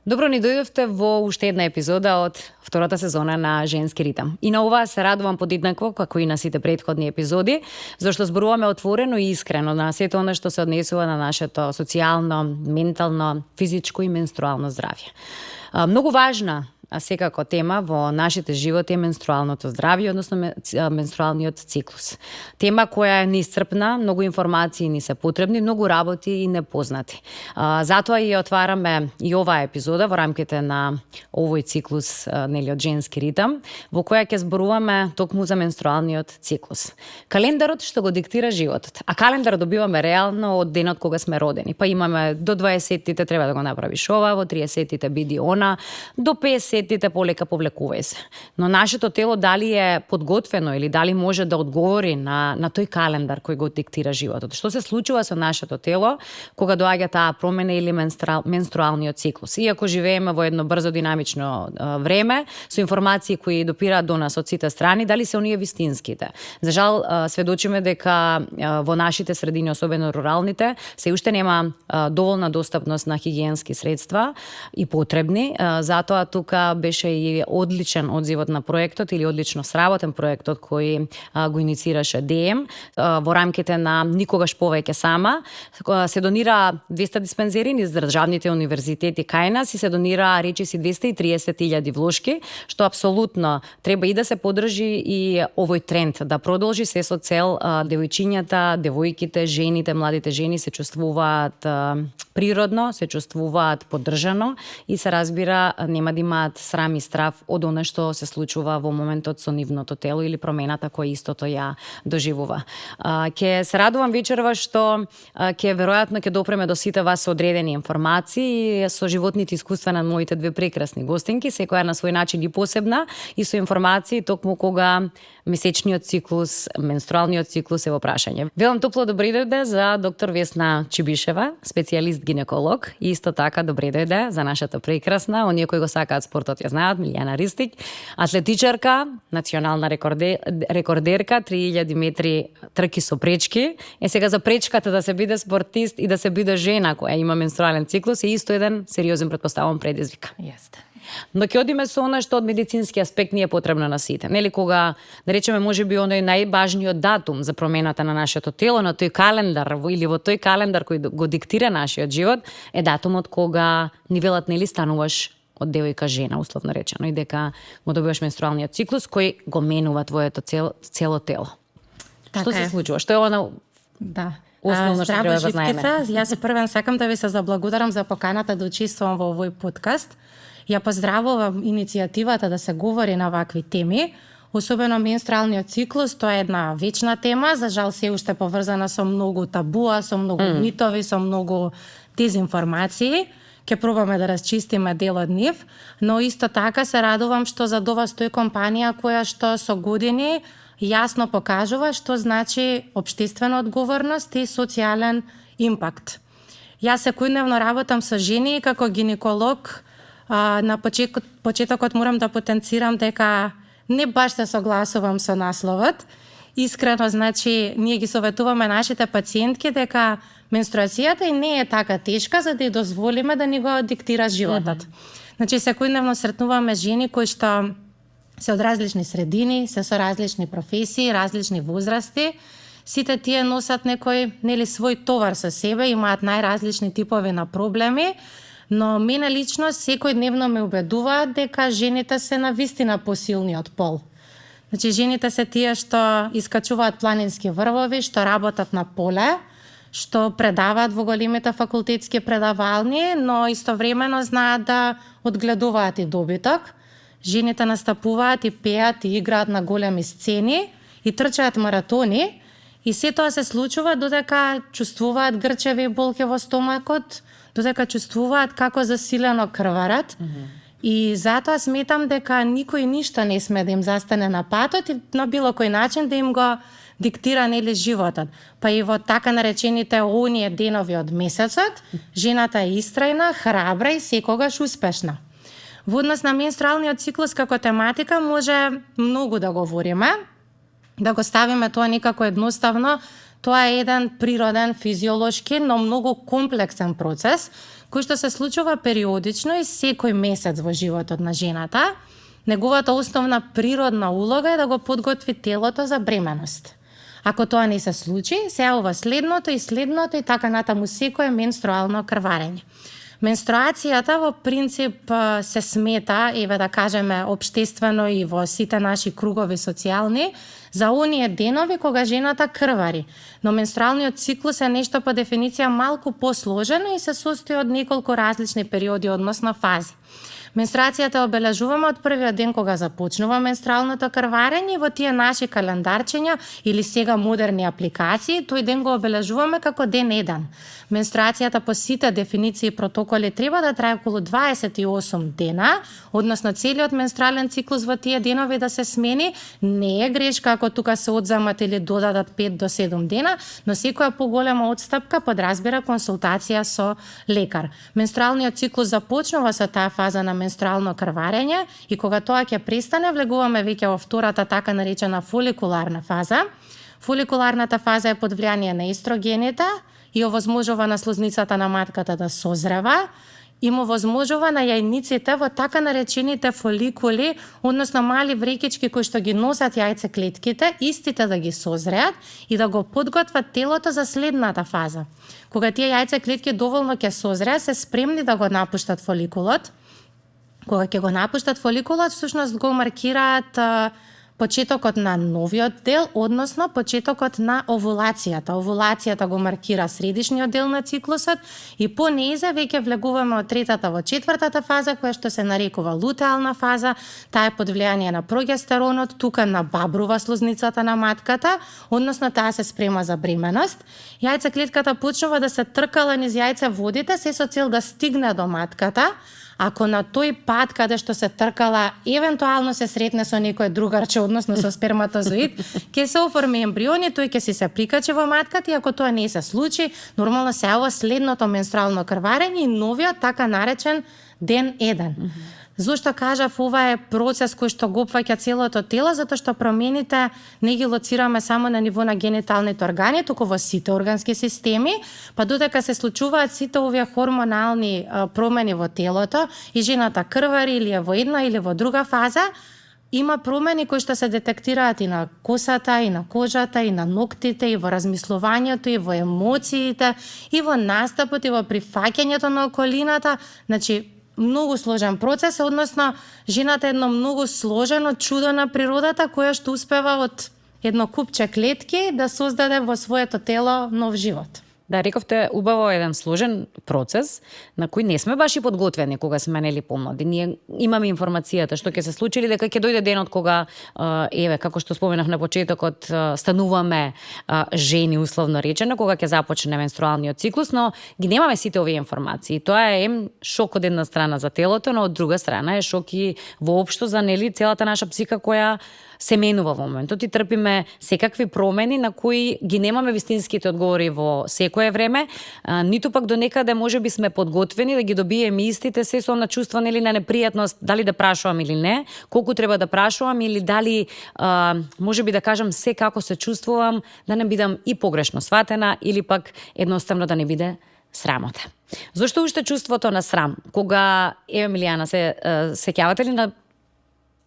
Добро ни дојдовте во уште една епизода од втората сезона на Женски ритам. И на ова се радувам подеднакво како и на сите претходни епизоди, зашто зборуваме отворено и искрено на сето она што се однесува на нашето социјално, ментално, физичко и менструално здравје. Многу важна секако тема во нашите животи е менструалното здравје, односно менструалниот циклус. Тема која е неисцрпна, многу информации ни се потребни, многу работи и непознати. Затоа и отвараме и оваа епизода во рамките на овој циклус од Женски ритам, во која ќе зборуваме токму за менструалниот циклус. Календарот што го диктира животот. А календар добиваме реално од денот кога сме родени. Па имаме до 20-тите треба да го направиш ова, во 30-тите биди она, до 50-тите полека повлекувај се. Но нашето тело дали е подготвено или дали може да одговори на тој календар кој го диктира животот. Што се случува со нашето тело кога доаѓа таа промена или менструалниот циклус? Иако живееме во едно брзо динамично време, со информации кои допираат до нас од сите страни, дали се оние вистинските? За жал, сведочиме дека во нашите средини, особено руралните, се уште нема доволна достапност на хигиенски средства и потребни. Затоа тука беше и одличен одзивот на проектот или одлично сработен проектот кој го иницираше ДМ во рамките на Никогаш повеќе сама. Се донира 200 диспензери низ државните универзитети кај нас и се донира речиси 230.000 влошки, што апсолутно треба и да се подржи и овој тренд да продолжи, се со цел девојчињата, девојките, жените, младите жени се чувствуваат природно, се чувствуваат поддржано и се разбира нема да имаат срам и страф од она што се случува во моментот со нивното тело или промената која истото ја доживува. Ќе се радувам вечерва што ќе веројатно ќе допреме до сите вас со одредени информации со животните искуства на моите две прекрасни гостинки, секоја на свој начин и посебна и со информации токму кога месечниот циклус, менструалниот циклус е во прашање. Велам топло добре дојде за доктор Весна Чибишева, специјалист гинеколог, и исто така добре дојде за нашата прекрасна, оние кои го сакаат спортот ја знаат, Милијана Ристик, атлетичарка, национална рекордерка, 3000 метри трки со пречки. Сега за пречката да се биде спортист и да се биде жена која има менструален циклус е исто еден сериозен, претпоставам, предизвик. Јесте. Но ќе одиме со она што од медицински аспект ни е потребно на сите. Нели кога, да речеме, можеби оној најбажниот датум за промената на нашето тело, на тој календар или во тој календар кој го диктира нашиот живот, е датумот кога ни велат, нели, стануваш од девојка жена, условно речено, и дека го добиваш менструалниот циклус кој го менува твоето цело тело. Така Што се случува? Што е она? Да. Основно што треба да знаеме. Јас првен сакам да ви се заблагодарам за поканата да учествувам во овој подкаст. Ја поздравувам иницијативата да се говори на вакви теми, особено менструалниот циклус, тоа е една вечна тема, за жал се уште поврзана со многу табуа, со многу митови, со многу дезинформации. Ќе пробаме да расчистиме дел од нив, но исто така се радувам што за ова стои компанија која што со години јасно покажува што значи општествена одговорност и социјален импакт. Јас секојдневно работам со жени и како гинеколог на почетокот морам да потенцирам дека не баш се согласувам со насловот. Искрено, значи, ние ги советуваме нашите пациентки дека менструацијата и не е така тешка за да ја дозволиме да ни го диктира животот. Значи, секојдневно сретнуваме жени кои што се од различни средини, се со различни професии, различни возрасти. Сите тие носат некој, нели, свој товар со себе, имаат најразлични типови на проблеми, но мене лично секојдневно ме убедуваат дека жените се навистина посилниот пол. Значи, жените се тие што искачуваат планински врвови, што работат на поле, што предаваат во големите факултетски предавални, но истовремено знаат да одгледуваат и добиток. Жените настапуваат и пеат и играат на големи сцени и трчаат маратони и се тоа се случува додека чувствуваат грчеви болки во стомакот, додека чувствуваат како засилено крварат. И затоа сметам дека никој ништо не сме да им застане на патот и на било кој начин да им го диктира, нели, животот. Па и во така наречените оние денови од месецот, жената е истрајна, храбра и секогаш успешна. Во однос на менструалниот циклус како тематика може многу да говориме, да го ставиме тоа некако едноставно, Тоа е еден природен, физиолошки, но многу комплексен процес, кој што се случува периодично и секој месец во животот на жената. Неговата основна природна улога е да го подготви телото за бременост. Ако тоа не се случи, се јавува следното и така натаму секое менструално крварење. Менструацијата во принцип се смета, еве да кажеме, општествено и во сите наши кругови социјални, за оние денови кога жената крвари. Но менструалниот циклус е нешто по дефиниција малку посложено и се состои од неколку различни периоди, односно фази. Менструацијата обележуваме од првиот ден кога започнува менструалното крварење и во тие наши календарчиња или сега модерни апликации, тој ден го обележуваме како ден 1. Менструацијата по сите дефиниции и протоколи треба да трае околу 28 дена, односно целиот менструален циклус во тие денови да се смени. Не е грешка ако тука се одземат или додадат 5 до 7 дена, но секоја поголема отстапка подразбира консултација со лекар. Менструалниот циклус започнува со таа фаза на менструално крварење и кога тоа ќе престане, влегуваме веќе во втората така наречена фоликуларна фаза. Фоликуларната фаза е под влијание на естрогените и овозможува на слузницата на матката да созрева и му возможува на јајниците во така наречените фоликули, односно мали врекички кои што ги носат јајцеклетките, истите да ги созреат и да го подготват телото за следната фаза. Кога тие јајцеклетки доволно ќе созреат, се спремни да го напуштат фоликулот. Кога ќе го напуштат фоликулот, всушност го маркираат почетокот на новиот дел, односно почетокот на овулацијата. Овулацијата го маркира средишниот дел на циклусот и по нејза веќе влегуваме од третата во четвртата фаза, која што се нарекува лутеална фаза. Таа е под влијание на прогестеронот, тука на бабрува слузницата на матката, односно таа се спрема за бременост. Јајцеклетката почнува да се тркала низ јајцеводите, се со цел да стигне до матката. Ако на тој пат каде што се тркала, евентуално се сретне со некој другарче, односно со сперматозоид, ќе се оформи ембриони, тој ќе се прикачи во матката и ако тоа не се случи, нормално се јавува следното менструално крварење и новиот така наречен ден 1. Зошто кажав ова е процес кој што го опфаќа целото тело, затоа што промените не ги лоцираме само на ниво на гениталните органи, туку во сите органски системи, па додека се случуваат сите овие хормонални промени во телото и жената крвари или е во една или во друга фаза, има промени кои што се детектираат и на косата, и на кожата, и на ноктите, и во размислувањето, и во емоциите, и во настапот, и во прифаќањето на околината. Значи, многу сложен процес, односно жената е едно многу сложено чудо на природата која што успева од едно купче клетки да создаде во своето тело нов живот. Да, рековте убаво еден сложен процес на кој не сме баш и подготвени кога сме нели помлади. Ние имаме информацијата што ќе се случи или дека ќе дојде денот кога еве како што споменав на почетокот стануваме жени условно речено кога ќе започне менструалниот циклус, но ги немаме сите овие информации. Тоа е шок од една страна за телото, но од друга страна е шок и воопшто за нели целата наша псика која се менува во моментот и трпиме секакви промени на кои ги немаме вистинските одговори во секое време, ниту пак до некаде можеби сме подготвени да ги добиеме истите се со она чувство нели на непријатност дали да прашувам или не, колку треба да прашувам или дали можеби да кажам се како се чувствувам, да не бидам и погрешно сватена или пак едноставно да не биде срамота. Зошто уште чувството на срам? Кога Емилијана се сеќавате ли на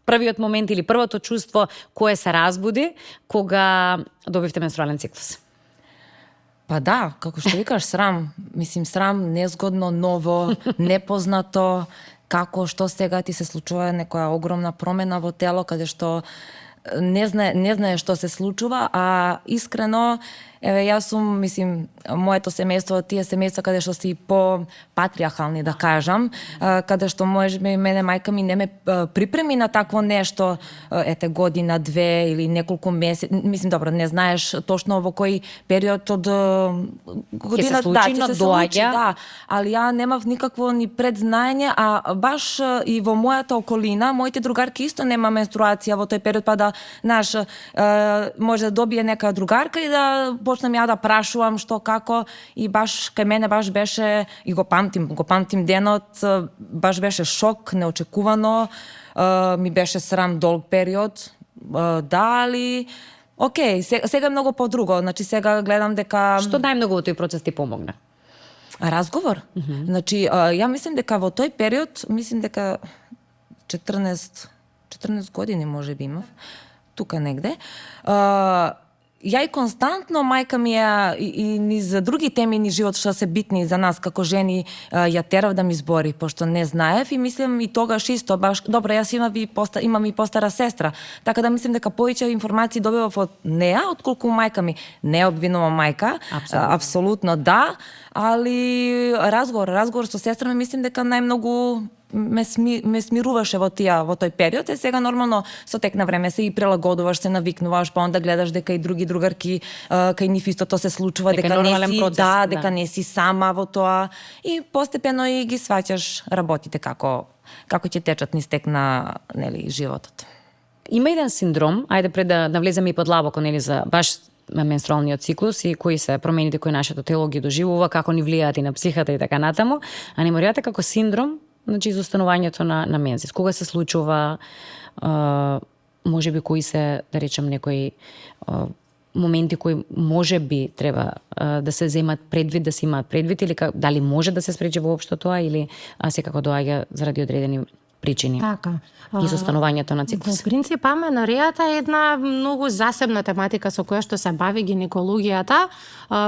првиот момент или првото чувство кое се разбуди кога добивте менструален циклус? Па да, како што викаш, срам. Мислим, срам, незгодно, ново, непознато, како што сега ти се случува некоја огромна промена во тело, каде што не знае што се случува, а искрено, еве, јас сум, мислим, моето семејство, тие семејства каде што си по-патриархални, да кажам, каде што можеби мене мајка ми не ме припреми на такво нешто, ете, година, две или неколку месеци, мислим, добро, не знаеш точно во кој период од година, ќе се случи, да, али ја немав никакво ни предзнаење, а баш и во мојата околина, моите другарки исто нема менструација во тој период, па да, знаеш, може да добие нека другарка и да почнам ја да прашувам што како и баш кај мене баш беше и го памтим денот, баш беше шок, неочекувано, ми беше срам долг период, дали Океј, сега е многу подруго. Значи сега гледам дека Што најмногу во тој процес ти помогна? разговор. Значи, ја мислам дека во тој период, мислим дека 14 години можеби имав, тука негде. Ја и константно мајка ми и низ други теми ни живот што се битни за нас како жени ја терав да ми збори, пошто не знаев и мислам и тогаш исто баш добро, јас имам и постара сестра, така да мислам дека повеќе информации добивав од неа отколку мајка ми. Не обвинувам мајка, апсолутно да, али разговор со сестра ми мислим дека најмногу ме смируваше во тој период. Сега нормално со тек на време се и прилагодуваш, се навикнуваш, па онда гледаш дека и други другарки кај нив истото се случува, дека не си процес, дека не си сама во тоа и постепено и ги сваќаш работите како ќе течат низ тек на животот. Има еден синдром, ајде пред да навлеземе и подлабоко за баш менструалниот циклус и кои се промените кои нашето тело ги доживува, како ни влијаат и на психата и така натаму, анеморијата како синдром, значи изостанувањето на мензис. Кога се случува, можеби кои се, да речем, некои моменти кои можеби треба да се земат предвид, да се имаат предвид, или дали може да се спречи воопшто тоа, или секако доаѓа заради одредени причини. Така. Изостанувањето на циклус. Во принцип, аменорејата е една многу засебна тематика со која што се бави гинекологијата.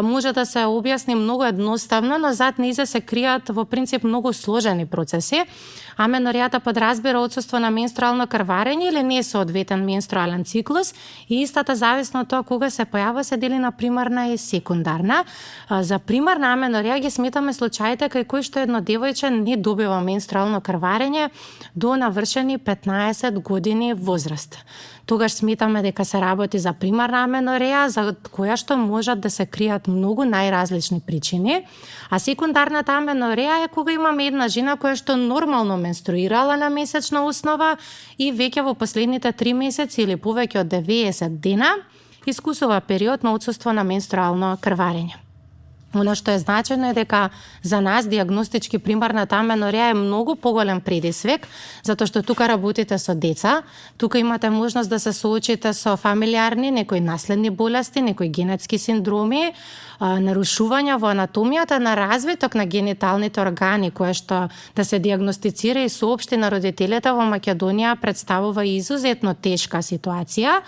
Може да се објасни многу едноставно, но зад нејзе се кријат во принцип многу сложени процеси. Аменорејата подразбира отсуство на менструално крварење или несоодветен менструален циклус и истата зависно од тоа кога се појавува се дели на примарна и секундарна. За примарна аменореја ги сметаме случаите кај кои што едно девојче не добива менструално крварење до навршени 15 години возраст. Тогаш сметаме дека се работи за примарна аменореја, за која што можат да се кријат многу најразлични причини, а секундарната аменореја е кога имаме една жена која што нормално менструирала на месечна основа и веќе во последните 3 месеци или повеќе од 90 дена искусува период на отсуство на менструално крварење. Оно што е значено е дека за нас дијагностички примарната аменореја е многу поголем предизвик, затоа што тука работите со деца, тука имате можност да се соочите со фамилиарни, некои наследни болести, некои генетски синдроми, нарушувања во анатомијата на развиток на гениталните органи, кое што да се дијагностицира и соопшти на родителите во Македонија представува изузетно тешка ситуација,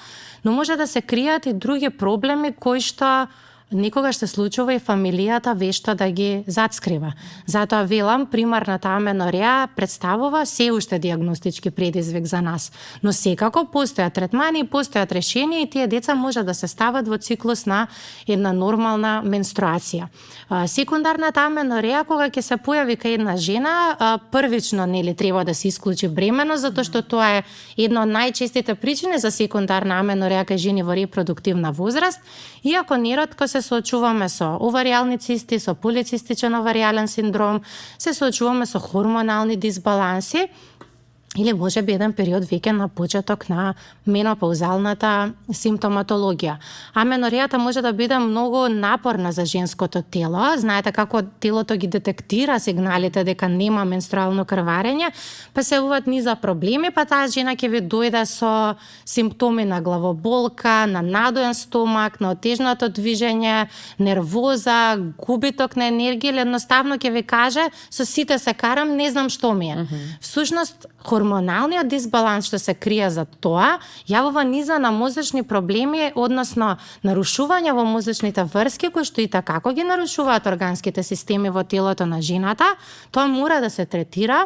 но може да се кријат и други проблеми кои што некогаш се случува и фамилијата вешто да ги затскрива. Затоа велам, примарната аменореја представува се уште дијагностички предизвик за нас. Но секако постојат третмани, постојат решенија и тие деца може да се стават во циклус на една нормална менструација. Секундарната аменореја, кога ќе се појави кај една жена, првично треба да се исклучи бремено, затоа што тоа е една од најчестите причини за секундарна аменореја кај жени во репродуктивна возраст, иако неретко се соочуваме со оваријални цисти, со полицистичен оваријален синдром, се соочуваме со хормонални дисбаланси или може би еден период веќе на почеток на менопаузалната симптоматологија. Аменорејата може да биде многу напорна за женското тело. Знаете како телото ги детектира сигналите дека нема менструално крварење, па се јавуваат низа проблеми, па таа жена ќе ви дојде со симптоми на главоболка, на надоен стомак, на отежнато движење, нервоза, губиток на енергија или едноставно ќе ви каже со сите се карам, не знам што ми е. Всушност, хормоналниот дисбаланс што се крие за тоа, јавува низа на мозочни проблеми, односно нарушувања во мозочните врски, кои што и како ги нарушуваат органските системи во телото на жената. Тоа мора да се третира.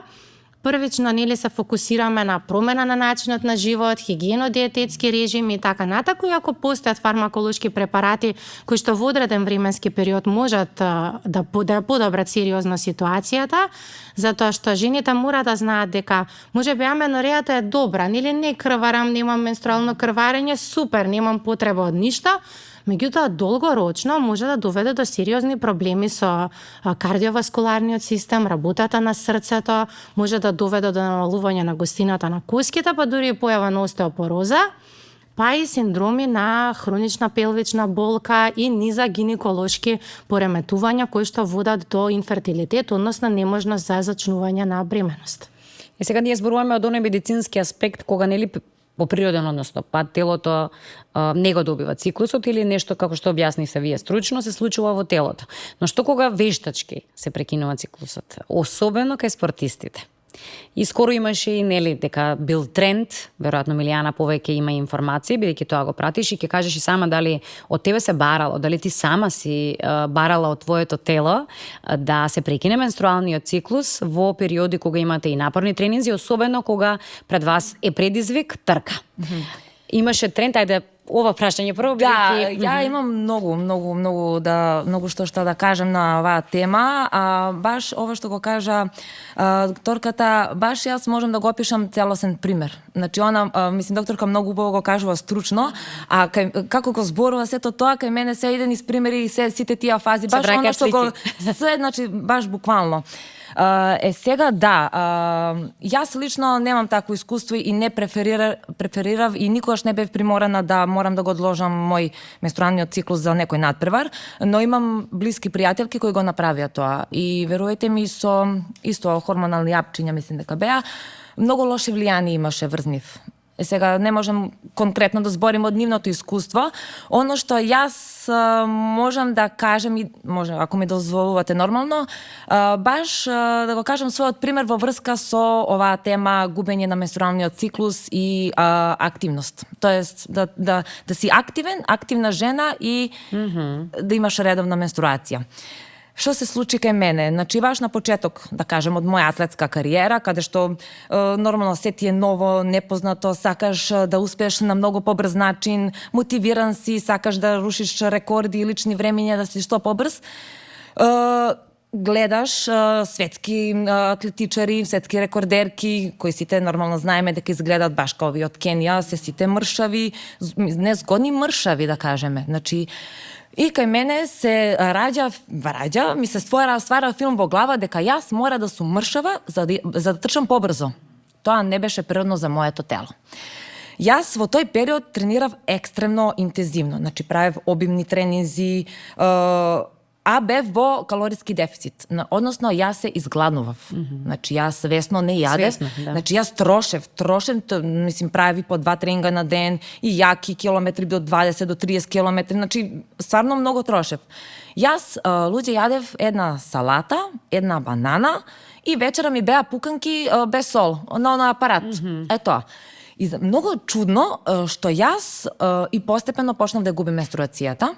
Првично се фокусираме на промена на начинот на живот, хигиено-диететски режими и така натаму, ако постојат фармаколошки препарати кои што во одреден временски период можат да подобрат сериозно ситуацијата, затоа што жените мора да знаат дека можеби аменорејата е добра, не крварам, немам менструално крварење, супер, немам потреба од ништо. Меѓутоа, долгорочно може да доведе до сериозни проблеми со кардиоваскуларниот систем, работата на срцето, може да доведе до намалување на густината на коските, па дури и појава на остеопороза, па и синдроми на хронична пелвична болка и низа гинеколошки пореметувања кои што водат до инфертилитет, односно неможност за зачнување на бременост. И сега ние зборуваме од оној медицински аспект кога по природен, односно па телото не го добива циклусот или нешто како што објаснивте вие стручно се случува во телото. Но што кога вештачки се прекинува циклусот, особено кај спортистите. И скоро имаше и нели дека бил тренд, веројатно Милијана повеќе има информации, бидејќи тоа го пратиш и ќе кажеш и сама дали од тебе се барало, дали ти сама си барала од твоето тело да се прекине менструалниот циклус во периоди кога имате и напорни тренинзи, особено кога пред вас е предизвик трка. Имаше тренд, ајде ова прашање прво бидејќи ја имам многу што да кажем на оваа тема, баш ова што го кажа докторката, баш јас можам да го опишам целосен пример. Значи она, мислим докторка многу убаво го кажува стручно, а како го зборува сето тоа кај мене се еден из примери и сите тие фази, баш она што го се, значи баш буквално. Сега да, јас лично немам такво искуство и не преферирав и никогаш не бев приморана да морам да го одложам мој менструалниот циклус за некој надпревар, но имам блиски пријателки кои го направија тоа и верувајте ми со исто хормонални апчиња, мислим дека беа, многу лоши влијани имаше врз нив. Сега не можам конкретно да зборим од нивното искуство. Оно што јас можам да кажем и може ако ми дозволувате нормално, баш да го кажам својот пример во врска со оваа тема губење на менструалниот циклус и активност. Тоест да си активна жена и да имаш редовна менструација. Што се случи кај мене? Значи, баш на почеток, да кажем, од моја атлетска кариера, каде што нормално се ти е ново, непознато, сакаш да успееш на многу побрз начин, мотивиран си, сакаш да рушиш рекорди и лични времиња, да си што побрз. Гледаш светски атлетичари, светски рекордерки, кои сите нормално знаеме дека изгледаат баш као овие од Кенија, се сите мршави, незгодни мршави, да кажеме. Значи, и кај мене се ми се ствара филм во глава дека јас мора да сум мршава за да трчам побрзо. Тоа не беше природно за моето тело. Јас во тој период тренирав екстремно интензивно, значи правев обимни тренинзи, а бев во калориски дефицит. Односно, јас се изгладнував. Значи, јас свесно не јадев. Значи, јас трошев, мислим, прави по 2 тренинга на ден и јаки километри до 20 до 30 километри. Значи, стварно многу трошев. Јас, луѓе, јадев една салата, една банана и вечера ми беа пуканки без сол, на апарат. Тоа. И многу чудно што јас и постепено почнав да губим менструацијата.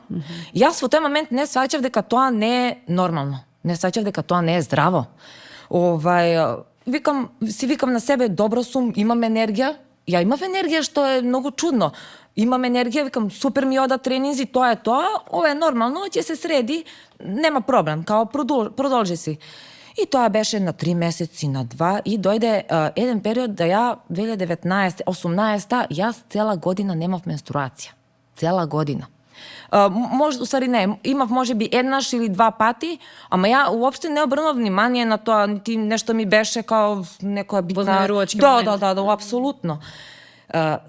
Јас во тој момент не сваќав дека тоа не е нормално. Не сваќав дека тоа не е здраво. Викам на себе, добро сум, имам енергија. Ја имав енергија што е многу чудно. Имам енергија, викам, супер ми ода тренинзи, тоа е тоа, ова е нормално, ќе се среди, нема проблем, као продолжи си. И тоа беше на 3 месеци, на 2 и дојде еден период да ја 2019-18 јас цела година немав менструација. Цела година. Усвари не, имав можеби еднаш или 2 пати, ама ја уопште не обрнав внимание на тоа, нити нешто ми беше као некоја битна... Вознемирувачки момент. Да, апсолутно.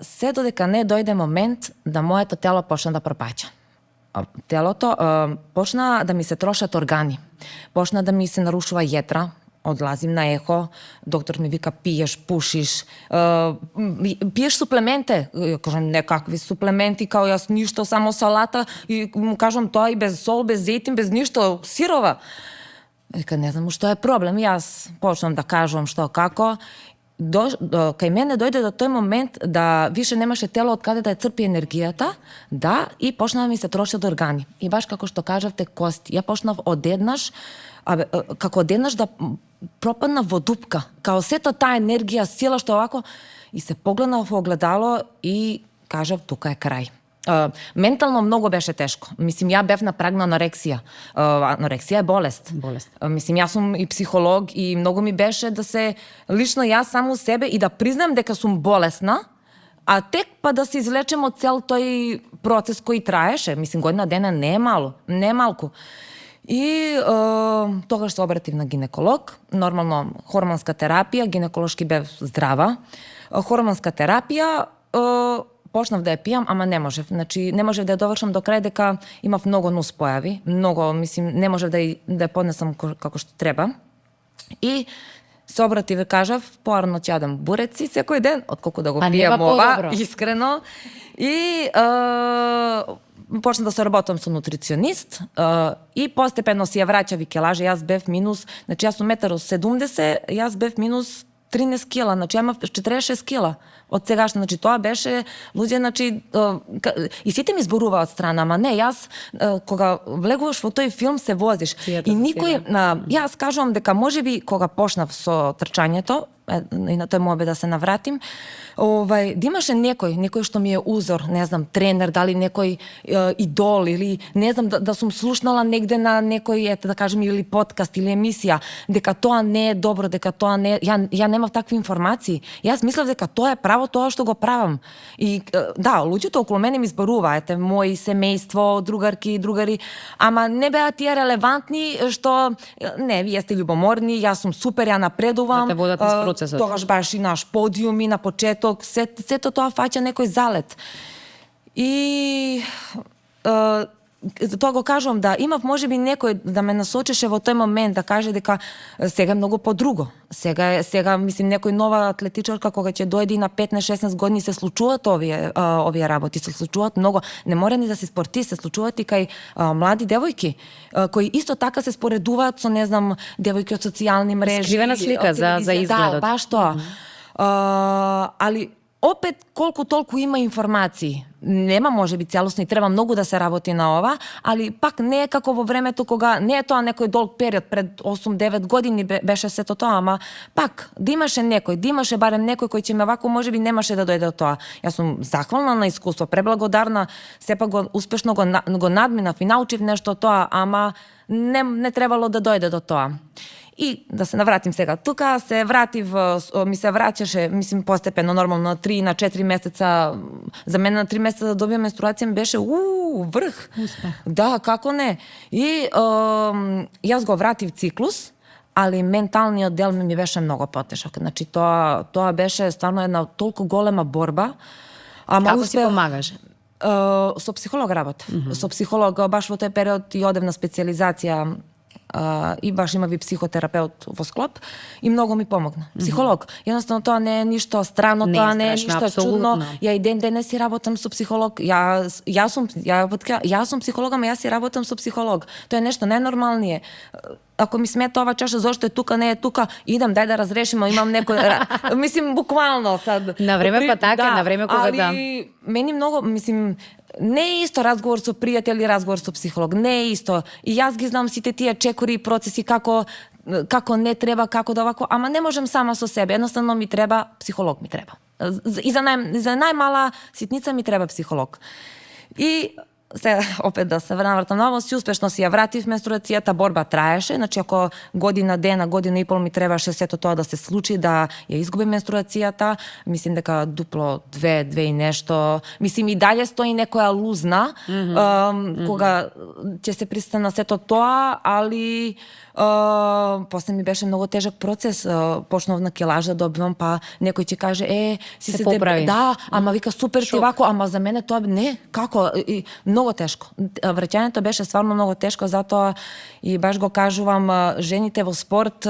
Се додека не дојде момент да моето тело почна да пропаќа. Телото почна да ми се трошат органи. Почна да ми се нарушува јетра, одлазим на ехо, доктор ми вика пиеш, пушиш, пиеш суплементе. Кажам, некакви суплементи, као јас ништо, само салата, и му кажам тоа и без сол, без зејтин, без ништо, сирова. Вика, не знам што е проблем. Јас почнам да кажувам што како. Кај мене дојде до тој момент да више немаше тело од каде да ја црпи енергијата, да, и почна да ми се трошат органи. И баш како што кажавте, кости. Ја почнав одеднаш, како одеднаш да пропаднав во дупка. Као сета таа енергија, сила што овако, и се погледнав во огледало и кажав, тука е крај. Ментално многу беше тешко. Мислим, ја бев на праг на анорексија. Анорексија е болест. Мислим, јас сум и психолог и многу ми беше да се лично јас саму себе и да признам дека сум болесна, а тек па да се извлечем од цел тој процес кој траеше. Мислим, година дена не е мало, не е малку. И тогаш се обратив на гинеколог, нормално хормонска терапија, гинеколошки бев здрава. Хормонска терапија, почнав да ја пијам, ама не можев. Значи, не можев да ја довршам до крај дека имав многу нус појави. Многу, мислим, не можев да ја поднесам како што треба. И се обратив и кажав, поарно ќе јадам буреци секој ден, отколку да го А пијам нема ова, подобро. искрено. И почна да се работам со нутриционист и постепено си ја враќа, виќе лаже, јас бев минус, значи јас сум 1,70 м, јас бев минус 13 кила, значи ја имав 46 кила од сегашно, значи тоа беше луѓе, значи и сите ми зборуваат страна, ама не, јас кога влегуваш во тој филм се возиш Цијата и за никој јас кажувам дека можеби кога почнав со трчањето, и на тој мобе да се навратим, да имаше некој што ми е узор, не знам, тренер, дали некој идол или не знам, да сум слушнала негде на некој, да кажем, или подкаст или емисија, дека тоа не е добро, дека тоа не е, ја немав такви информации. Јас мислев дека тоа е право тоа што го правам. И да, луѓето околу мене ми зборуваат, мои семејство, другари, ама не беа тие релевантни што не, вие сте љубоморни, јас сум супер, ја напредувам. Да те водат низ процесот. Тогаш баш и наш подиум и на почеток, сето тоа фаќа некој залет. И тоа го кажувам, да имав можеби некој да ме насочеше во тој момент, да каже дека сега е многу подруго. Сега мислим некој нова атлетичарка кога ќе дојде и на 15-16 години се случуваат овие работи, се случуваат многу. Не мора ни да се спорти, се случуваат и кај млади девојки кои исто така се споредуваат со, не знам, девојки од социјални мрежи. Скривена слика за изгледот. Да, баш тоа. Али опет колку толку има информации. Нема можеби целосно и треба многу да се работи на ова, али пак не е како во времето кога не е тоа некој долг период пред 8-9 години беше сето тоа, ама пак да имаше барем некој кој ќе ме вако можеби немаше да дојде до тоа. Јас сум захвална на искуство, преблагодарна, сепак успешно го надминав и научив нешто од тоа, ама не требало да дојде до тоа. И да се навратим сега тука, ми се враќаше, мислим, постепено, нормално, на 3 на 4 месеца, за мене на 3 месеца да добијам менструација ми беше врх. Успех. Да, како не. И јас го вратив циклус, али менталниот дел ми беше многу потешок. Значи, тоа беше стварно една толку голема борба. Ама Како си помагаш? Со психолог работев. Со психолог, баш во тој период и одев на специализација и баш имав и психотерапеут во склоп и многу ми помогна. Психолог. Едноставно тоа не е ништо странно, тоа не е ништо чудно. Ја и ден денес си работам со психолог. Јас сум психолог, ама јас си работам со психолог. Тоа е нешто најнормалнije. Ако ми смета ова чаша, зошто е тука, не е тука, идам, дај да разрешимо, имам некој... Мислим, буквално сад. На време па така, на време кога да. Али мени многу, мислим, не е исто разговор со пријател и разговор со психолог, не е исто. И јас ги знам сите тие чекори и процеси како не треба, како да вако, ама не можем сама со себе, едноставно ми треба, психолог ми треба. И за најмала ситница ми треба психолог. И се опет да се навратам ново, успешно си ја вратив менструацијата, борба траеше, значи ако година и пол ми требаше сето тоа да се случи, да ја изгубим менструацијата, мислим дека дупло 2 и нешто, мислим и дале стои некоја лузна, кога ќе се пристане на сето тоа, али после ми беше многу тежок процес, почнав на килажа добивам, па некој ќе каже, си се поправи. Да, ама вика супер ти вако, ама за мене тоа не, како, и многу тешко. Враќањето беше стварно многу тешко, затоа и баш го кажувам, жените во спорт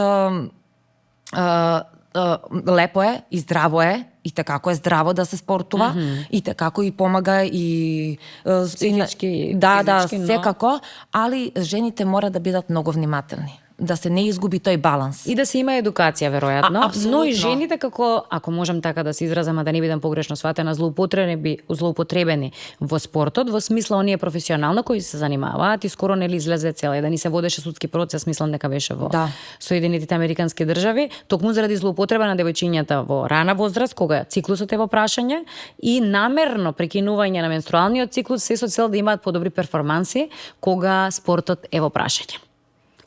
лепо е и здраво е, и како е здраво да се спортува, и како и помага и психички, да, физички, секако, али жените мора да бидат многу внимателни, да се не изгуби тој баланс. И да се има едукација, веројатно. Апсолутно. Но и жените, како, ако можам така да се изразам, а да не бидам погрешно сватена, злоупотребени во спортот, во смисла оние професионално кои се занимаваат и скоро нели излезе цела, да ни се водеше судски процес, мислам дека беше во Соединетите Американски држави, токму заради злоупотреба на девојчињата во рана возраст, кога циклусот е во прашање и намерно прекинување на менструалниот циклус се со цел да имаат подобри перформанси кога спортот е во прашање.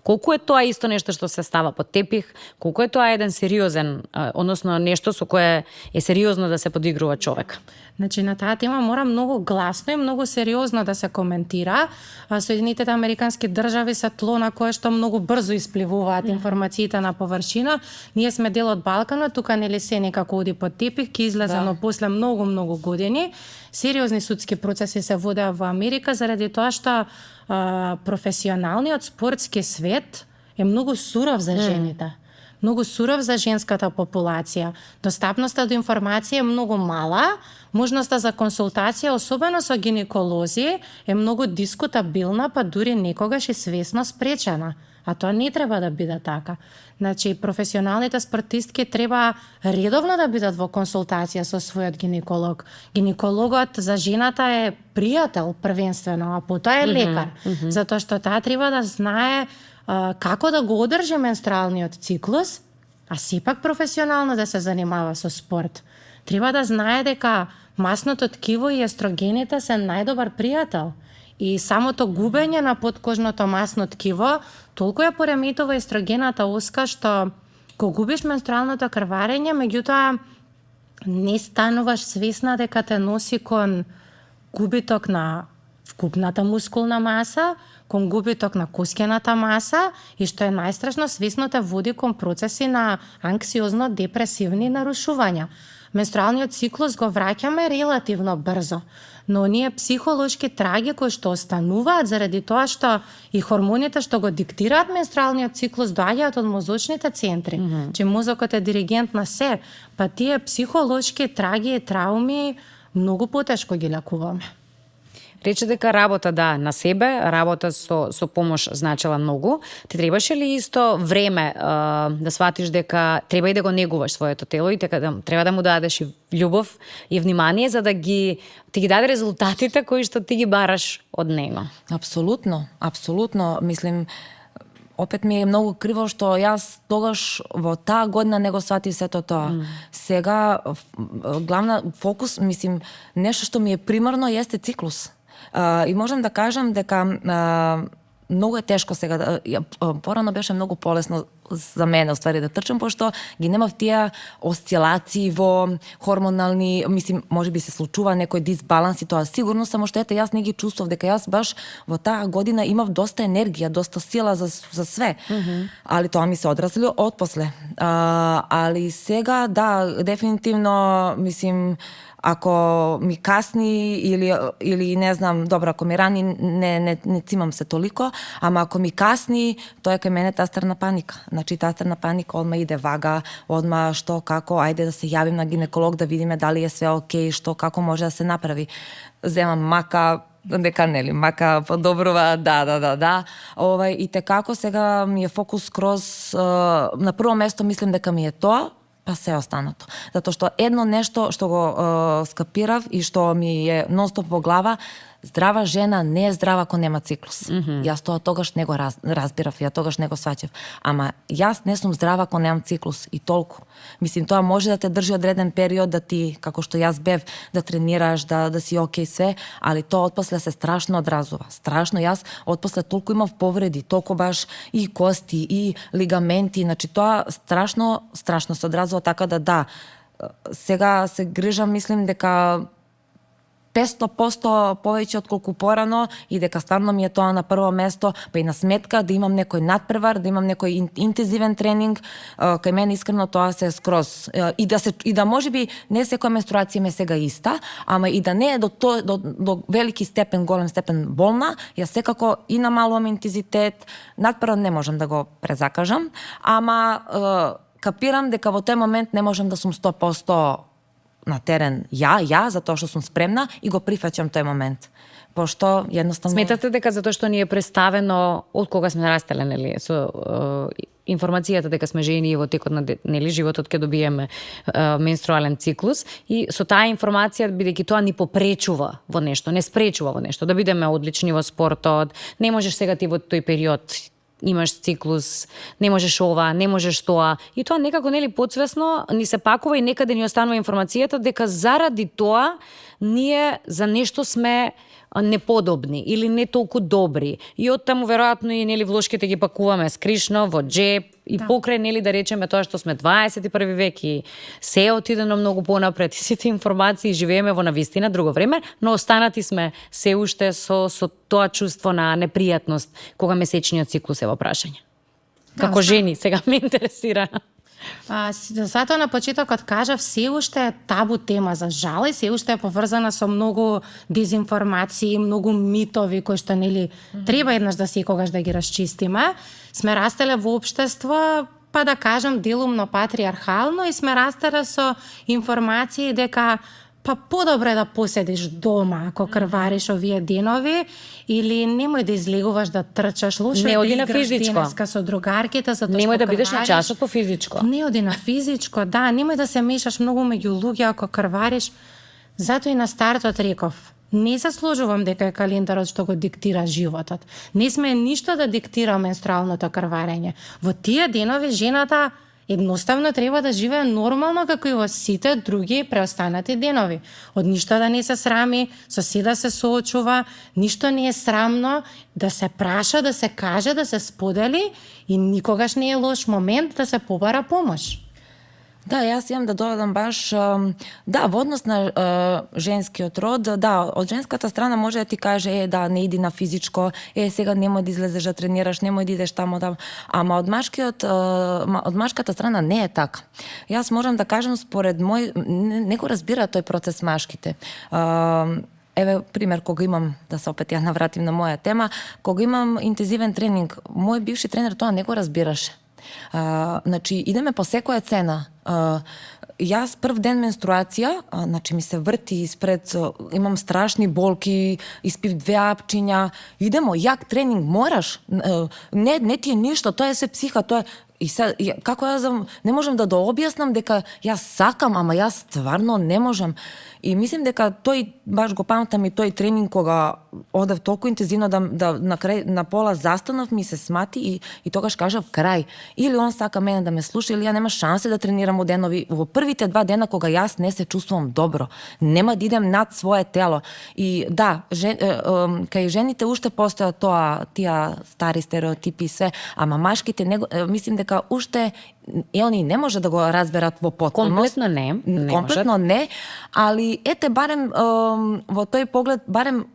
Колку е тоа исто нешто што се става под тепих, колку е тоа еден сериозен, односно нешто со кое е сериозно да се подигрува човек? Значи, на таа тема мора многу гласно и многу сериозно да се коментира. Соединетите Американски држави се тло на кое што многу брзо испливуваат информациите на површина. Ние сме дел од Балкана, тука нели се некако оди под тепих, ки излезе, но после многу години. Сериозни судски процеси се водеа во Америка заради тоа што професионалниот спортски свет е многу суров за жените. многу суров за женската популација. Достапноста до информација е многу мала, можноста за консултација, особено со гинеколози, е многу дискутабилна, па дури некогаш и свесно спречена. А тоа не треба да биде така. Значи, професионалните спортистки треба редовно да бидат во консултација со својот гинеколог. Гинекологот за жената е пријател првенствено, а потоа е лекар. Затоа што таа треба да знае како да го одржи менструалниот циклус, а сепак професионално да се занимава со спорт. Треба да знае дека масното ткиво и естрогените се најдобар пријател. И самото губење на подкожното масно ткиво толку ја пореметува естрогената оска што кога губиш менструалното крварење, меѓутоа не стануваш свесна дека те носи кон губиток на вкупната мускулна маса, кон губиток на коскената маса и што е најстрашно, свесно те води кон процеси на анксиозно-депресивни нарушувања. Менструалниот циклус го враќаме релативно брзо, но оние психолошки траги кои што остануваат заради тоа што и хормоните што го диктираат менструалниот циклус доаѓаат од мозочните центри, че мозокот е диригент на се, па тие психолошки траги и трауми многу потешко ги лекуваме. Рече дека работа на себе, работа со помош значела многу. Ти требаше ли исто време да сватиш дека треба и да го негуваш своето тело и дека треба да му дадеш и љубов и внимание за да ти ги даде резултатите кои што ти ги бараш од него? Апсолутно. Мислим, опет ми е многу криво што јас тогаш во таа година не го сватив сето тоа. Сега главна фокус, мислим, нешто што ми е примарно јесте циклус. И можам да кажам дека многу е тешко сега. Порано беше многу полесно за мене, уствари, да трчам, пошто ги немав тие осцилации во хормонални, мислим, може би се случува некој дисбаланс и тоа сигурно, само што ете, јас не ги чувствував дека јас баш во таа година имав доста енергија, доста сила за све. Али тоа ми се одразили отпосле. Али сега, да, дефинитивно, мислим, ако ми касни или не знам, добро, ако ми рани, не цимам се толико, ама ако ми касни, тоа е кај мене тастерна паника. Значи, тастерна паника, одма иде вага, одма што, како, ајде да се јавим на гинеколог да видиме дали е све окей, што, како може да се направи. Земам мака, дека нели, мака подобрува, да. И како сега ми е фокус скроз, на прво место мислим дека ми е тоа, па се останато. Затоа што едно нешто што го скапирав и што ми е нонстоп во глава, здрава жена не е здрава ако нема циклус. Јас тоа тогаш не го разбирав, ја тогаш не го сваќав. Ама јас не сум здрава ако немам циклус и толку. Мислим, тоа може да те држи одреден период, да ти, како што јас бев, да тренираш, да си окей све, али тоа отпосле се страшно одразува. Страшно, јас отпосле толку имав повреди, толку баш и кости, и лигаменти, значи тоа страшно се одразува, така да. Сега се грижам, мислим дека 500% повеќе од колку порано и дека стварно ми е тоа на прво место, па и на сметка да имам некој надпревар, да имам некој интензивен тренинг, кај мене искрено тоа се скроз и да можеби не секоја менструација ме сега иста, ама и да не е до велики степен, голем степен болна, ја секако и намалувам интензитет, надпревар не можам да го презакажам, ама капирам дека во тој момент не можам да сум 100% на терен ја, затоа што сум спремна и го прифаќам тој момент. Пошто едноставно... Сметате дека затоа што ни е представено од кога сме растеле, нели, со информацијата дека сме жени и во текот на животот ќе добиеме менструален циклус и со таа информација, бидејќи тоа ни попречува во нешто, не спречува во нешто, да бидеме одлични во спортот, не можеш сега ти во тој период имаш циклус, не можеш ова, не можеш тоа. И тоа некако нели подсвесно ни се пакува и некаде ни останува информацијата дека заради тоа ние за нешто сме неподобни или не толку добри. И оттаму веројатно и нели влошките ги пакуваме скришно во джеп и покрај нели да речеме тоа што сме 21 век и се отидено многу понапред и сите информации живееме во навистина друго време, но останати сме се уште со тоа чувство на непријатност кога месечниот циклус е во прашање. Како жени сега ме интересира. Затоа на почетокот кажав, се уште е табу тема за жал и се уште е поврзана со многу дезинформации, многу митови кои што нели треба еднаш да секогаш да ги расчистиме. Сме растеле во општество па да кажам делумно патриархално и сме растеле со информации дека па подобре да поседиш дома ако крвариш овие денови или немој да излегуваш да трчаш, лошо Не е да оди на играш физичко. денеска со другарките затоа Немој што да бидеш на крвариш. часот по физичко. Не оди на физичко, да, немој да се мешаш многу меѓу луѓе ако крвариш. Затоа и на стартот реков, не се сложувам дека е календарот што го диктира животот. Не сме ништо да диктира менструалното крварење. Во тие денови жената едноставно треба да живее нормално како и во сите други преостанати денови. Од ништо да не се срами, со се да се соочува, ништо не е срамно, да се праша, да се каже, да се сподели и никогаш не е лош момент да се побара помош. Да, јас имам да додадам баш, да, во однос на женскиот род, да, од женската страна може да ти каже, да, не иди на физичко, сега немој да излезеш да тренираш, немој да идеш тамо, ама од машката страна не е така. Јас можам да кажам, според мој, не го разбира тој процес машките. Еве, пример, кога имам, да се опет ја навратим на моја тема, кога имам интензивен тренинг, мој бивши тренер тоа не го разбираше. Значи, идеме по секоја цена. Јас прв ден менструација, значи ми се врти испред, имам страшни болки, испив 2 апчиња, идемо, јак тренинг, мораш, не ти е ништо, тоа е се психа, тоа е. И како јас не можам да дообјаснам дека јас сакам, ама јас стварно не можам. И мислим дека тој, баш го памтам и тој тренинг кога одев толку интензивно да на крај, на пола застанав, ми се смати и тогаш кажав крај. Или он сака мене да ме слуша, или ја нема шансе да тренирам у денови. Во првите 2 дена кога јас не се чувствувам добро, нема да идем над свое тело. И да, кај жените уште постојат тие стари стереотипи и све, ама машките мислим дека уште они не може да го разберат во потпуност. Комплетно не. Комплетно не, али ете барем во тој поглед, барем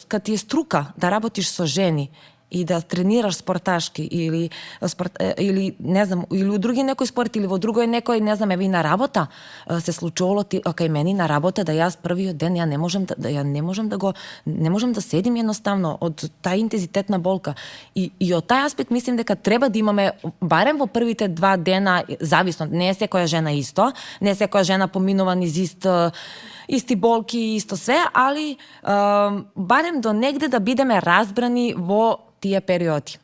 кад ти е струка да работиш со жени и да тренираш спорташки или не знам, или у други некој спорт или во другој некој, не знам, еве и на работа се случувало кај мене на работа да јас првиот ден не можам да седим едноставно од тај интензитет на болка. И од тај аспект мислим дека треба да имаме барем во првите 2 дена, зависно, не е секоја жена исто, не е секоја жена поминува низ исти болки, исто све, али барем до негде да бидеме разбрани во тие периоди.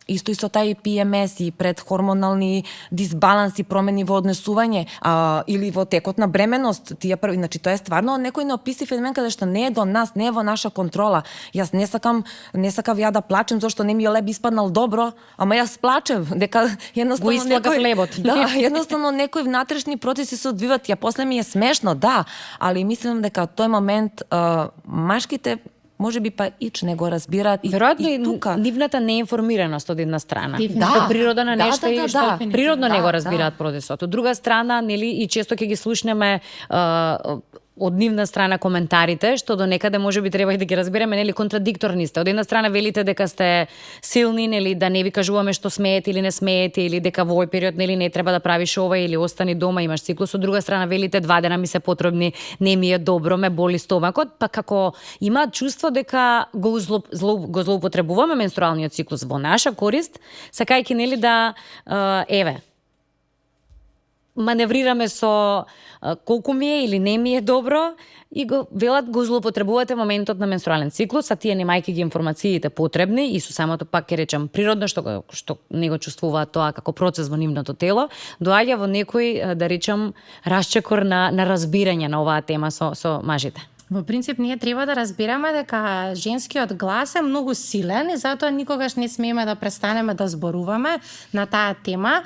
Исто и со тај PMS и предхормонални дисбаланси, промени во однесување или во текот на бременост, тие први, значи тоа е стварно некој неописив феномен каде што не е до нас, не е во наша контрола. Јас не сакав ја да плачем зашто не ми е леб испаднал добро, ама јас плачев дека едноставно го исплакав лебот. Да, едноставно некои внатрешни процеси се одвиваат, ја после ми е смешно, да, али мислам дека тој момент машките може би па не го разбираат и тука. Нивната неинформираност од една страна. Да. Од природа на нешто и што природно не го разбираат да. процесот. Од друга страна, нели, и често ќе ги слушнеме од нивна страна коментарите, што до некаде може би треба и да ги разбереме, нели, контрадикторни сте. Од една страна велите дека сте силни, нели, да не ви кажуваме што смеете или не смеете, или дека во овој период, нели, не треба да правиш ова или остани дома, имаш циклус. Од друга страна велите 2 дена ми се потребни, не ми е добро, ме боли стомакот, па како имаат чувство дека го злоупотребуваме менструалниот циклус во наша корист, сакајќи, нели, да маневрираме со колку ми е или не ми е добро и го злоупотребувате моментот на менструален циклус, а тие немајќи ги информациите потребни и со самото, пак ќе речам, природно што не го чувствуваат тоа како процес во нивното тело, доаѓа во некој, да речам, расчекор на разбирање на оваа тема со мажите. Во принцип, ние треба да разбираме дека женскиот глас е многу силен и затоа никогаш не смееме да престанеме да зборуваме на таа тема.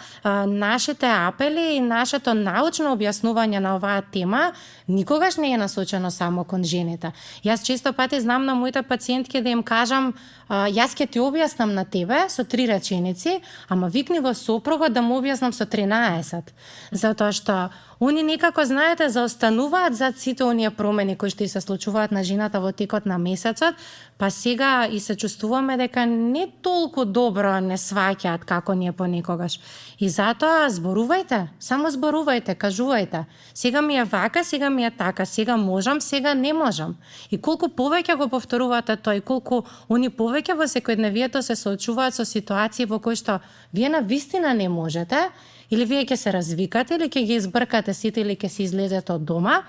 Нашите апели и нашето научно објаснување на оваа тема никогаш не е насочено само кон жените. Јас често пати знам на моите пациентки да им кажам, јас ќе ти објаснам на тебе со 3 реченици, ама викни го сопругот да му објаснам со 13. Затоа што Они некако, знаете, заостануваат за сите оние промени кои што и се случуваат на жената во текот на месецот, па сега и се чувствуваме дека не толку добро не сваќаат како ние понекогаш. И затоа зборувајте, само зборувајте, кажувајте. Сега ми е вака, сега ми е така, сега можам, сега не можам. И колку повеќе го повторувате тој, колку они повеќе во секојдневието се соочуваат со ситуации во кои што вие на вистина не можете, или вие ќе се развикате, или ќе ги избркате сите, или ќе се излезете од дома,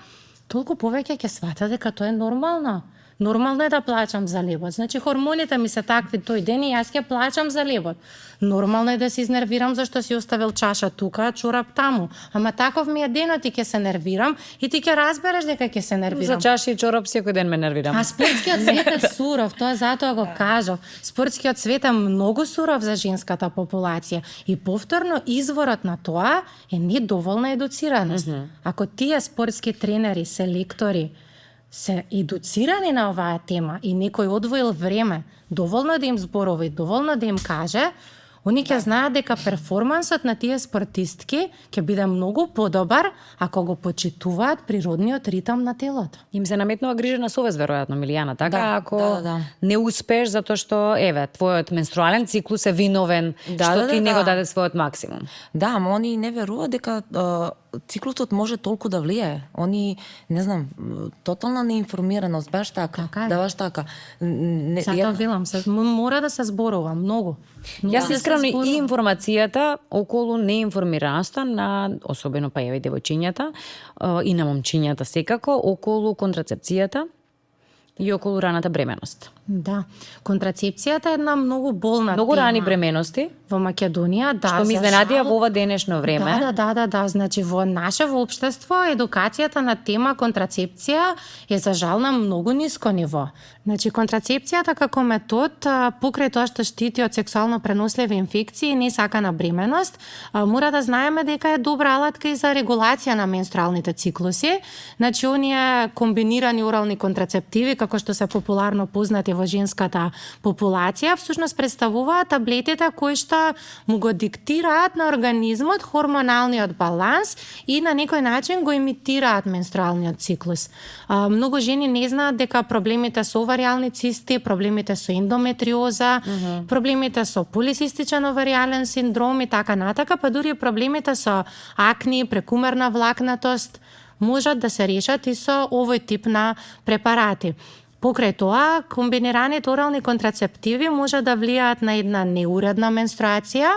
толку повеќе ќе сватате дека тоа е нормално. Нормално е да плачам за лебот. Значи, хормоните ми се такви тој ден и јас ќе плачам за лебот. Нормално е да се изнервирам зашто си оставил чаша тука, чорап таму. Ама таков ми е денот и ќе се нервирам и ти ќе разбереш дека ќе се нервирам. За чаши и чорап секој ден ме нервирам. А спортскиот свет е суров, тоа затоа го кажав. Спортскиот свет е многу суров за женската популација и повторно изворот на тоа е недоволна едуцираност. Ако тие спортски тренери, селектори се едуцирани на оваа тема и некој одвоил време, доволно да им зборува и доволно да им каже, они ќе знаат дека перформансот на тие спортистки ќе биде многу подобар ако го почитуваат природниот ритам на телото. Им се наметнува грижа на совест, веројатно, Милијана, така? Да, Ако да. не успееш затоа што, еве, твојот менструален циклус е виновен, што ти не го даде својот максимум. Да, ама они не веруваат дека циклусот може толку да влијае. Они, не знам, тотална неинформираност, баш така. Така е. Да, баш така. Затоа велам, мора да се зборува многу. Јас искрено и информацијата околу неинформираноста на, особено па еве девојчињата и на момчињата секако, околу контрацепцијата и околу раната бременост. Да, контрацепцијата е една многу болна Многу тема. рани бремености, Во Македонија, да, што ми за изненадија жал- во ова денешно време. Да. Значи, во нашево општество, едукацијата на тема контрацепција е за жал на многу ниско ниво. Значи, контрацепцијата како метод, покрај тоа што штити од сексуално преносливи инфекции и не сакана бременост, мора да знаеме дека е добра алатка и за регулација на менструалните циклуси. Значи, оние комбинирани орални контрацептиви, како што се популарно познати во женската популација, всушност представуваат таблетите кои што му го диктираат на организмот хормоналниот баланс и на некој начин го имитираат менструалниот циклус. Многу жени не знаат дека проблемите со оваријални цисти, проблемите со ендометриоза, проблемите со полицистичен оваријален синдром и така натака, па дури проблемите со акни, прекумерна влакнатост можат да се решат и со овој тип на препарати. Покрај тоа, комбинираните орални контрацептиви може да влијаат на една неуредна менструација,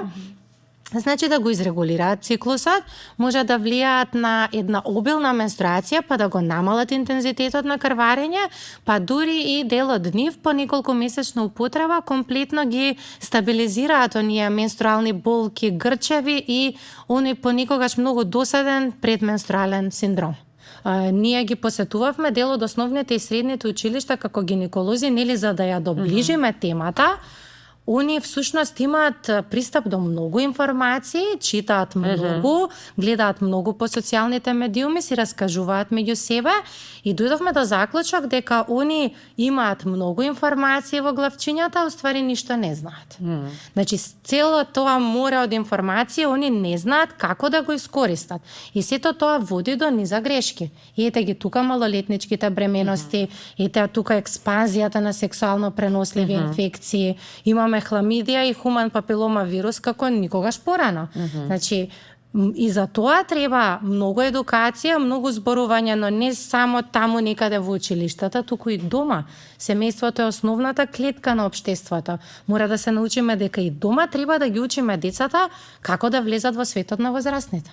значи да го изрегулираат циклусот, може да влијаат на една обилна менструација, па да го намалат интензитетот на крварење, па дури и дел од нив по неколку месечна употреба комплетно ги стабилизираат оние менструални болки, грчеви и оној понекогаш многу досаден предменструален синдром. Ние ги посетувавме дел од основните и средните училишта како гинеколози, нели за да ја доближиме темата. Они всушност имаат пристап до многу информации, читаат многу, гледаат многу по социјалните медиуми, си раскажуваат меѓу себе и дојдовме до заклучок дека они имаат многу информации во главчињата, а уствари ништо не знаат. Значи, цело тоа море од информација, они не знаат како да го искористат. И сето тоа води до низа грешки. И ете ги тука малолетничките бременности, ете тука експанзијата на сексуално преносливи инфекции, имаме хламидија и хуман папилома вирус како никогаш порано. Значи, и за тоа треба многу едукација, многу зборување, но не само таму некаде во училиштата, туку и дома. Семејството е основната клетка на општеството. Мора да се научиме дека и дома треба да ги учиме децата како да влезат во светот на возрастните.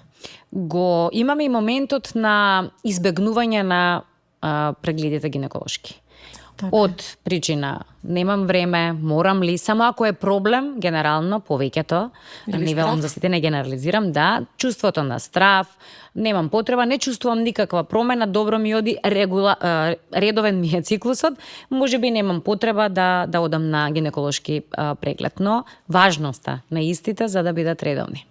Го имаме и моментот на избегнување на прегледите гинеколошки. Така. Од причина немам време, морам ли, само ако е проблем, генерално повеќето, не велам за сите, не генерализирам, да, чувството на страв, немам потреба, не чувствувам никаква промена, добро ми оди, редовен ми е циклусот, можеби немам потреба да одам на гинеколошки преглед, но важноста на истите за да бидат редовни.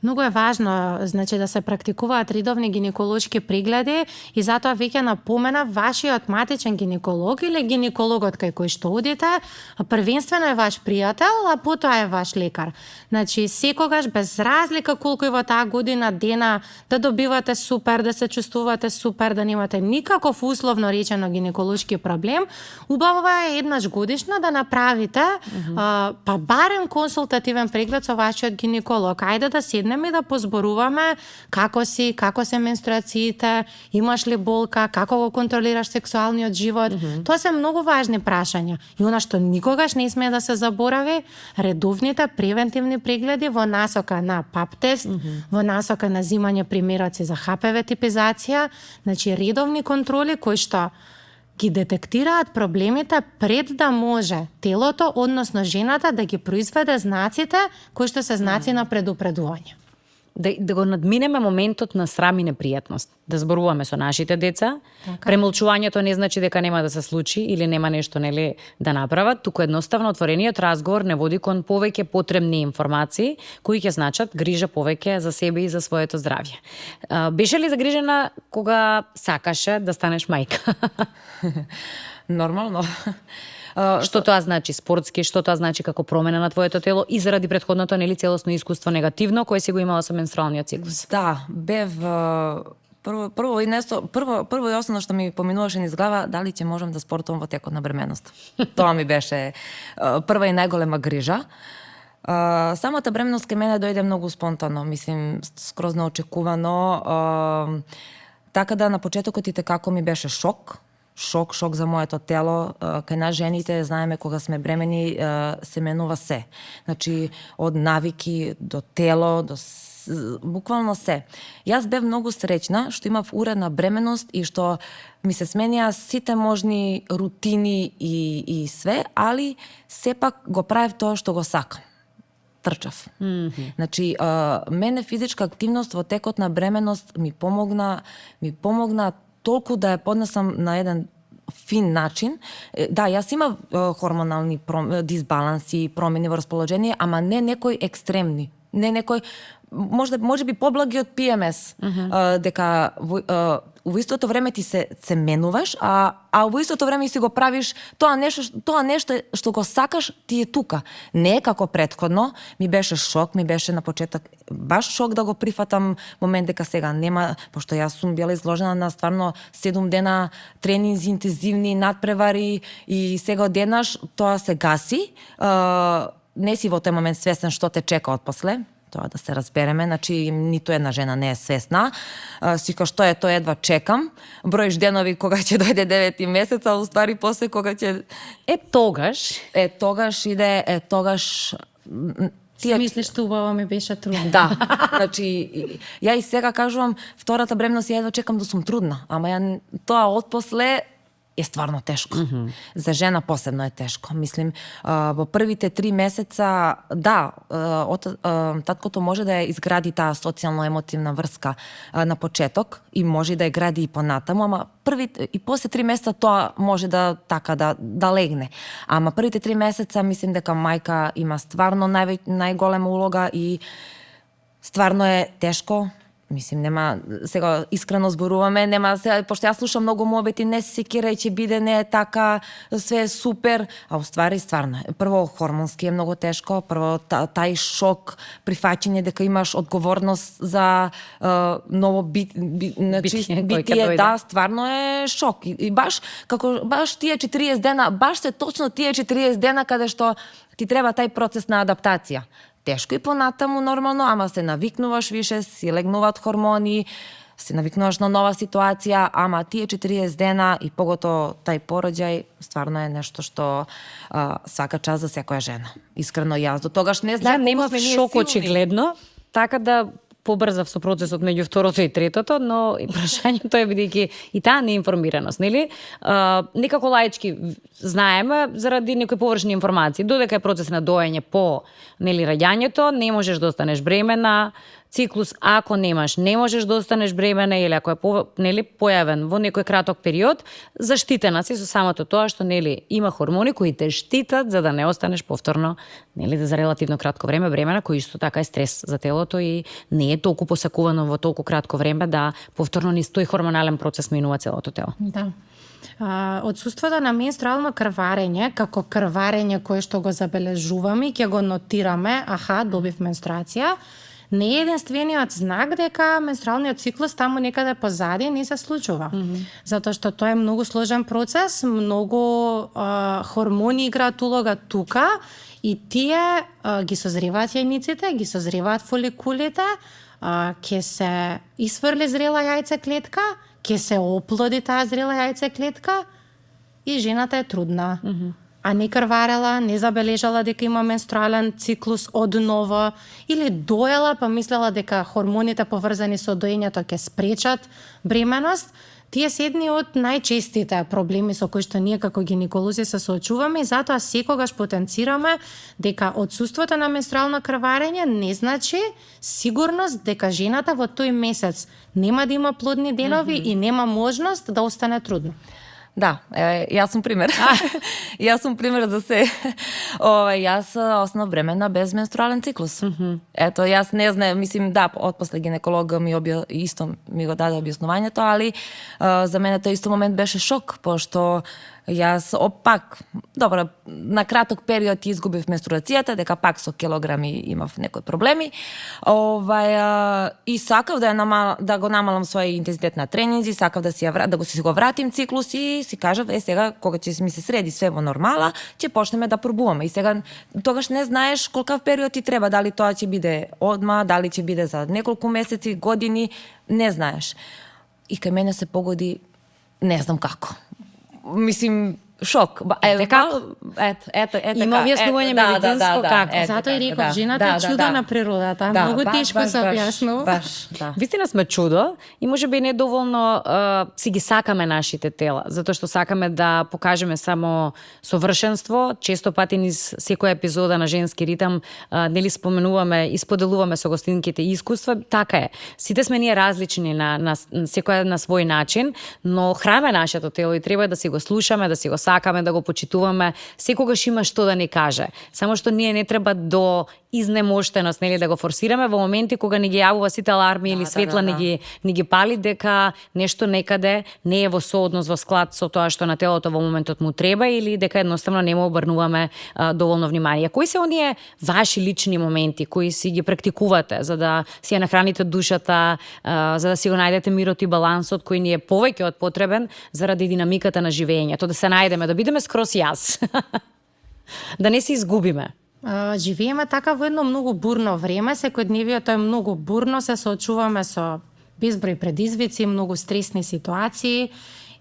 Многу е важно, значи, да се практикуваат редовни гинеколошки прегледи и затоа веќе напомена вашиот матичен гинеколог или гинекологот кај кој што одите, првенствено е ваш пријател, а потоа е ваш лекар. Значи, секогаш без разлика колку и во таа година дена да добивате супер, да се чувствувате супер, да немате никаков условно речено гинеколошки проблем, убаво е еднаш годишно да направите па барем консултативен преглед со вашиот гинеколог. Ајде да седнеме и да позборуваме како се менструациите, имаш ли болка, како го контролираш сексуалниот живот. Тоа се многу важни прашања. И она што никогаш не смее да се заборави, редовните превентивни прегледи во насока на ПАП тест, во насока на земање примероци за ХПВ типизација, значи редовни контроли кои што ги детектираат проблемите пред да може телото, односно жената, да ги произведе знаците кои што се знаци на предупредување. Да го надминеме моментот на срам и непријатност. Да зборуваме со нашите деца. Така. Премолчувањето не значи дека нема да се случи или нема нешто нели да направат, туку едноставно отворениот разговор не води кон повеќе потребни информации кои ќе значат грижа повеќе за себе и за своето здравје. Беше ли загрижена кога сакаше да станеш мајка? Нормално. Што тоа значи спортски, што тоа значи како промена на твоето тело и заради претходното нели целосно искуство негативно кое си го имала со менструалниот циклус? Да, бев прво и основно што ми поминуваше низ глава, дали ќе можам да спортувам во текот на бременост. Тоа ми беше прва и најголема грижа. Самата бременност кај мене дојде многу спонтано, мислим, скроз неочекувано. Така да на почетокот и како ми беше шок за моето тело. Кај нас жените, знаеме, кога сме бремени, се менува се. Значи, од навики до тело, до буквално се. Јас бев многу среќна што имав уредна бременост и што ми се сменија сите можни рутини и све, али сепак го правев тоа што го сакам. Трчав. Значи, мене физичка активност во текот на бременост ми помогна толку да ја поднесам на еден фин начин. Да, јас имав хормонални дисбаланси, промени во расположение, ама не некои екстремни. Не некој, може би поблаги од ПМС, дека во истото време ти се менуваш, а во истото време си го правиш тоа нешто што го сакаш, ти е тука. Не е како претходно, ми беше шок, ми беше на почеток баш шок да го прифатам момент дека сега нема, пошто јас сум била изложена на стварно 7 дена тренинзи интензивни, надпревари и сега одеднаш тоа се гаси. Не си во тој момент свесен што те чека отпосле. Тоа да се разбереме, значи ниту една жена не е свесна. Сика што е тоа, едва чекам. Броиш денови кога ќе дојде 9 месец, а уствари после кога ќе тогаш иде, тогаш Мислиш, убаво ми беше трудно. Да. Значи ја и сега кажувам, втората бремност ја едва чекам да сум трудна, ама ја тоа отпосле е стварно тешко. За жена посебно е тешко. Мислим, во првите 3 месеца, да, таткото може да ја изгради таа социјално-емотивна врска на почеток и може да ја гради и понатаму, ама и после 3 месеца тоа може да легне. Ама првите 3 месеца мислим дека мајка има стварно најголема улога и стварно е тешко. Мислим, нема, сега искрено зборуваме, нема, сега, пошто јас слушам многу мобети, не се секирај, ќе биде, не е така, све е супер, а уствари стварно. Прво, хормонски е многу тешко, прво, тај шок, прифаќање дека имаш одговорност за ново битие, да, стварно е шок. И баш тие 40 дена, баш се точно тие 40 дена каде што ти треба тај процес на адаптација. Тешко и понатаму нормално, ама се навикнуваш више, си легнуваат хормони, се навикнуваш на нова ситуација, ама тие 40 дена и погото тај пороđај стварно е нешто што свака час за секоја жена. Искрено јас до тогаш не знаев. Ја немав шок очигледно, така да побрзав со процесот меѓу второто и третото, но и прашањето е бидејќи и таа неинформираност, нели? Некако лаички знаеме заради некои површни информации, додека е процес на доење по, нели, раѓањето, не можеш да останеш бремена, циклус, ако немаш, не можеш да останеш бремена или ако е појавен во некој краток период, заштитена си со самото тоа што има хормони кои те штитат за да не останеш повторно за релативно кратко време бремена, кој исто така е стрес за телото и не е толку посакувано во толку кратко време да повторно низ тој хормонален процес минува целото тело. Да. Отсуството на менструално крварење, како крварење кое што го забележуваме и ќе го нотираме, добив менструација, не е единствениот знак дека менструалниот циклус таму некаде позади не се случува. Затоа што тоа е многу сложен процес, многу хормони играат улога тука и тие ги созреваат јајниците, ги созреваат фоликулите, ќе се исфрли зрела јајцеклетка, ќе се оплоди таа зрела јајцеклетка и жената е трудна. А не крварела, не забележала дека има менструален циклус одново, или доела па мислела дека хормоните поврзани со доењето ќе спречат бременост. Тие се едни од најчестите проблеми со кои што ние како гинеколози се соочуваме и затоа секогаш потенцираме дека отсуството на менструално крварење не значи сигурност дека жената во тој месец нема да има плодни денови и нема можност да остане трудна. Да, јас сум пример. Јас сум пример за се. Јас останав бремена без менструален циклус. Ето, јас не знаем, мислим, да, отпосле гинеколог исто ми го даде објаснувањето, али за мене тој исто момент беше шок, пошто јас пак, добро, на краток период изгубив менструацијата, дека пак со килограми имав некои проблеми. И сакав да го намалам свој интензитет на тренинзи, сакав да си го вратим циклус и си кажав, сега кога ќе ми се среди све во нормала, ќе почнеме да пробуваме. И сега тогаш не знаеш колкав период ти треба, дали тоа ќе биде одма, дали ќе биде за неколку месеци, години, не знаеш. И кај мене се погоди, не знам како. Мислим, шок. Ето, има објаснување медицинско како. Затоа и реков, жената е чудо на природата. Многу тешко се објаснува. Вистина сме чудо и можеби не доволно си ги сакаме нашите тела, затоа што сакаме да покажеме само совршенство. Често пати низ секоја епизода на Женски ритам споменуваме и споделуваме со гостинките искуства. Така е. Сите сме ние различни на секоја на свој начин, но храме нашето тело и треба да си го слушаме, да си го сакаме, да го почитуваме, секогаш има што да ни каже. Само што ние не треба до изнемоштеност, да го форсираме во моменти кога ни ги јавува сите аларми или светла ни ги пали дека нешто некаде не е во сооднос, во склад со тоа што на телото во моментот му треба или дека едноставно не му обрнуваме доволно внимание. Кои се оние ваши лични моменти кои си ги практикувате за да си ја нахраните душата, за да си го најдете мирот и балансот кој ни е повеќе од потребен заради динамиката на живењето, да се најдеме, да бидеме скрос јас. Да не се изгубиме. Живееме така во едно многу бурно време, секојдневието е многу бурно, се соочуваме со безброј предизвици, многу стресни ситуации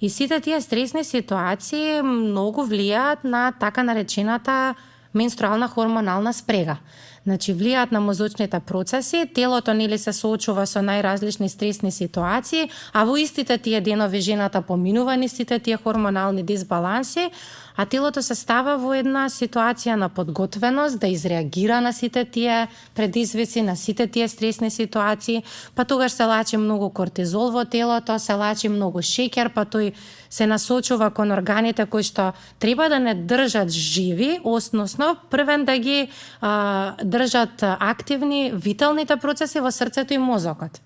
и сите тие стресни ситуации многу влијаат на така наречената менструална хормонална спрега. Значи, влијаат на мозочните процеси, телото се соочува со најразлични стресни ситуации, а во истите тие денови жената поминува низ сите тие хормонални дисбаланси, а телото се става во една ситуација на подготвеност да изреагира на сите тие предизвици, на сите тие стресни ситуации, па тогаш се лачи многу кортизол во телото, се лачи многу шеќер, па тој се насочува кон органите кои што треба да не држат живи, односно првен да ги држат активни виталните процеси во срцето и мозокот.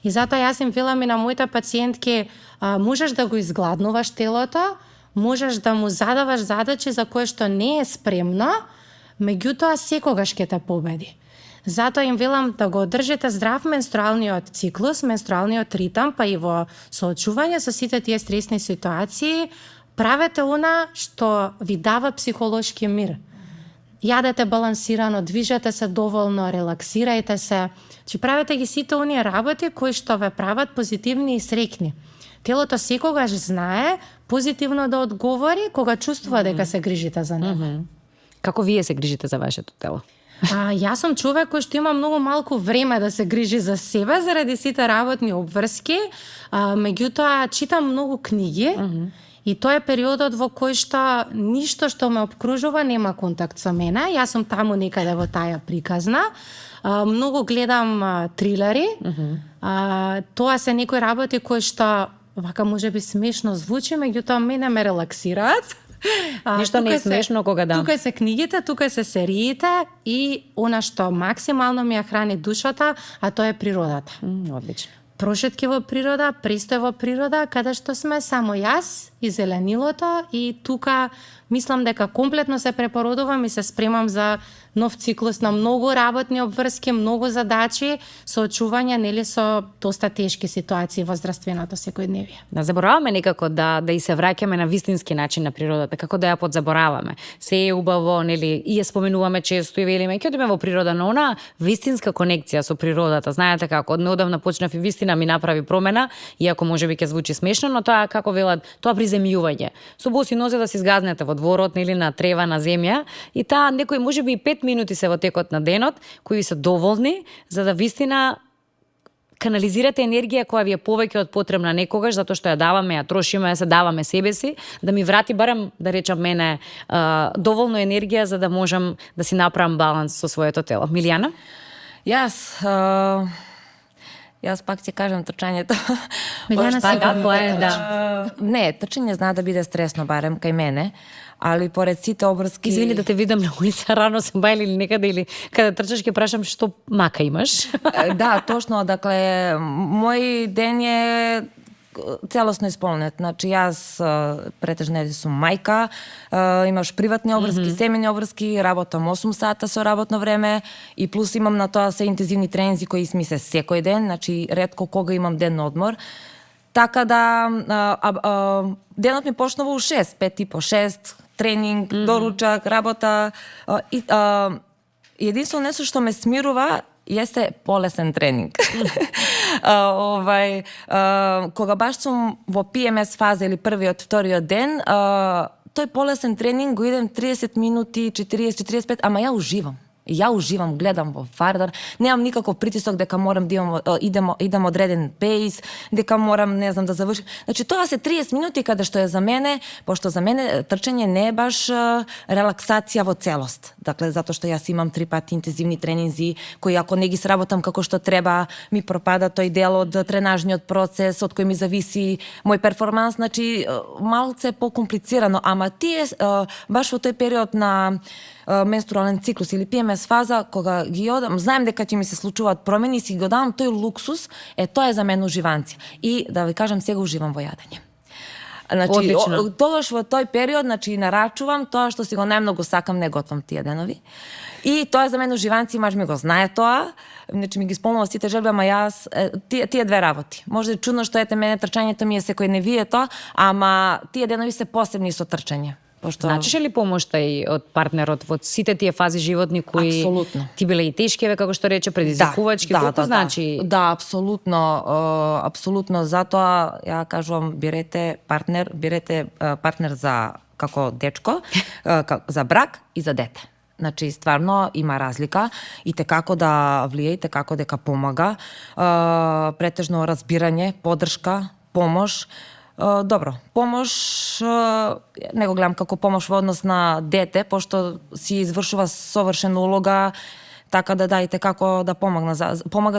И затоа јас им велам и на моите пациентки, можеш да го изгладнуваш телото, можеш да му задаваш задачи за кои што не е спремно, меѓутоа секогаш ќе те победи. Затоа им велам да го одржите здрав менструалниот циклус, менструалниот ритам, па и во соочување со сите тие стресни ситуации, правете она што ви дава психолошки мир. Јадете балансирано, движете се доволно, релаксирајте се. Чи правете ги сите оние работи кои што ве прават позитивни и среќни. Телото секогаш знае позитивно да одговори кога чувствува дека се грижите за него. Како вие се грижите за вашето тело? Јас сум човек кој што има многу малку време да се грижи за себе заради сите работни обврски, меѓутоа читам многу книги И тоа е периодот во кој што ништо што ме обкружува нема контакт со мене. Јас сум таму некаде во таа приказна. Многу гледам трилери. Тоа се некои работи кои што вака можеби смешно звучи, меѓутоа мене ме релаксираат. Ништо не е смешно кога да. Тука се книгите, тука се сериите и она што максимално ми ја храни душата, а тоа е природата. Одлично. Прошетки во природа, престој во природа, каде што сме само јас и зеленилото, и тука мислам дека комплетно се препородувам и се спремам за нов циклус на многу работни обврски, многу задачи, соочување нели со доста тешки ситуации во здравственото секојдневие. Да забораваме некако да и се враќаме на вистински начин на природата, како да ја подзабораваме. Се е убаво, нели, и ја споменуваме често и велиме, ќе одиме во природа, но она вистинска конекција со природата. Знаете како, од неодамна почнав и вистина ми направи промена, иако можеби ќе звучи смешно, но тоа како велат, тоа приземјување. Со боси нозе да се изгазнете во дворот, нели, на трева, на земја, и таа некој можеби и 5 минути се во текот на денот, кои се доволни за да вистина канализирате енергија која ви е повеќе од потребна некогаш, затоа што ја даваме, ја трошиме, ја се даваме себе си, да ми врати барем, да речам мене, доволно енергија за да можам да си направам баланс со своето тело. Милијана? Јас пак ќе кажам трчањето. Милијана Да, тоа е, да. Не, трчање знае да биде стресно барем кај мене, али поред сите обрски... Извини да те видам на улица, рано сум бајли или некаде, или каде трчаш ќе прашам што мака имаш. Да, точно, дакле, мој ден е целосно исполнет. Значи, јас претежно сум мајка, имаш приватни обврски, семејни обврски, работам 8 сата со работно време и плюс имам на тоа се интензивни тренинзи кои ми се секој ден, значи ретко кога имам ден на одмор. Така да денот ми почнува у 6, 5 и по 6, тренинг, доручак, работа. Единствено нешто што ме смирува јесте полесен тренинг. Кога баш сум во PMS фаза или првиот, вториот ден, тој полесен тренинг го идем 30 минути, 40-45, ама ја уживам. Ја уживам, гледам во Фардар, немам никаков притисок дека морам да идам одреден пейс, дека морам, не знам, да завршим. Значи, тоа се 30 минути каде што е за мене, пошто за мене трчање не е баш релаксација во целост. Дакле, затоа што јас имам 3 пати интензивни тренинзи, кои ако не ги сработам како што треба, ми пропада тој дел од тренажниот процес, од кој ми зависи мој перформанс, значи, малце покомплицирано, ама тие, баш во тој период на менструален циклус или PMS фаза, кога ги одам, знаем дека ќе ми се случуваат промени и си го давам тој луксус, тоа е за мен уживанци. И да ви кажам, сега уживам во јадење. Значи, тогаш во тој период, значи, нарачувам тоа што си го најмногу сакам, не готвам тие денови. И тоа е за мен уживанци, маж ми го знае тоа, значи ми ги спомнува сите желби, ама јас тие две работи. Може да е чудно што ете мене трчањето ми е секојдневието, ама тие денови се посебни со трчање. Пошто... Значиш ли помошта и од партнерот во сите тие фази животни кои Апсолутно. Ти биле и тешкиве, како што рече, предизвикувачки, колку значи? Да, апсолутно, затоа ја кажувам, берете партнер за како дечко, за брак и за дете. Значи, стварно има разлика и како да влие, и како дека помага, претежно разбирање, поддршка, помош. Добро, помош не го гледам како помош во однос на дете, пошто си извршува совршена улога, така да дајте како да помага,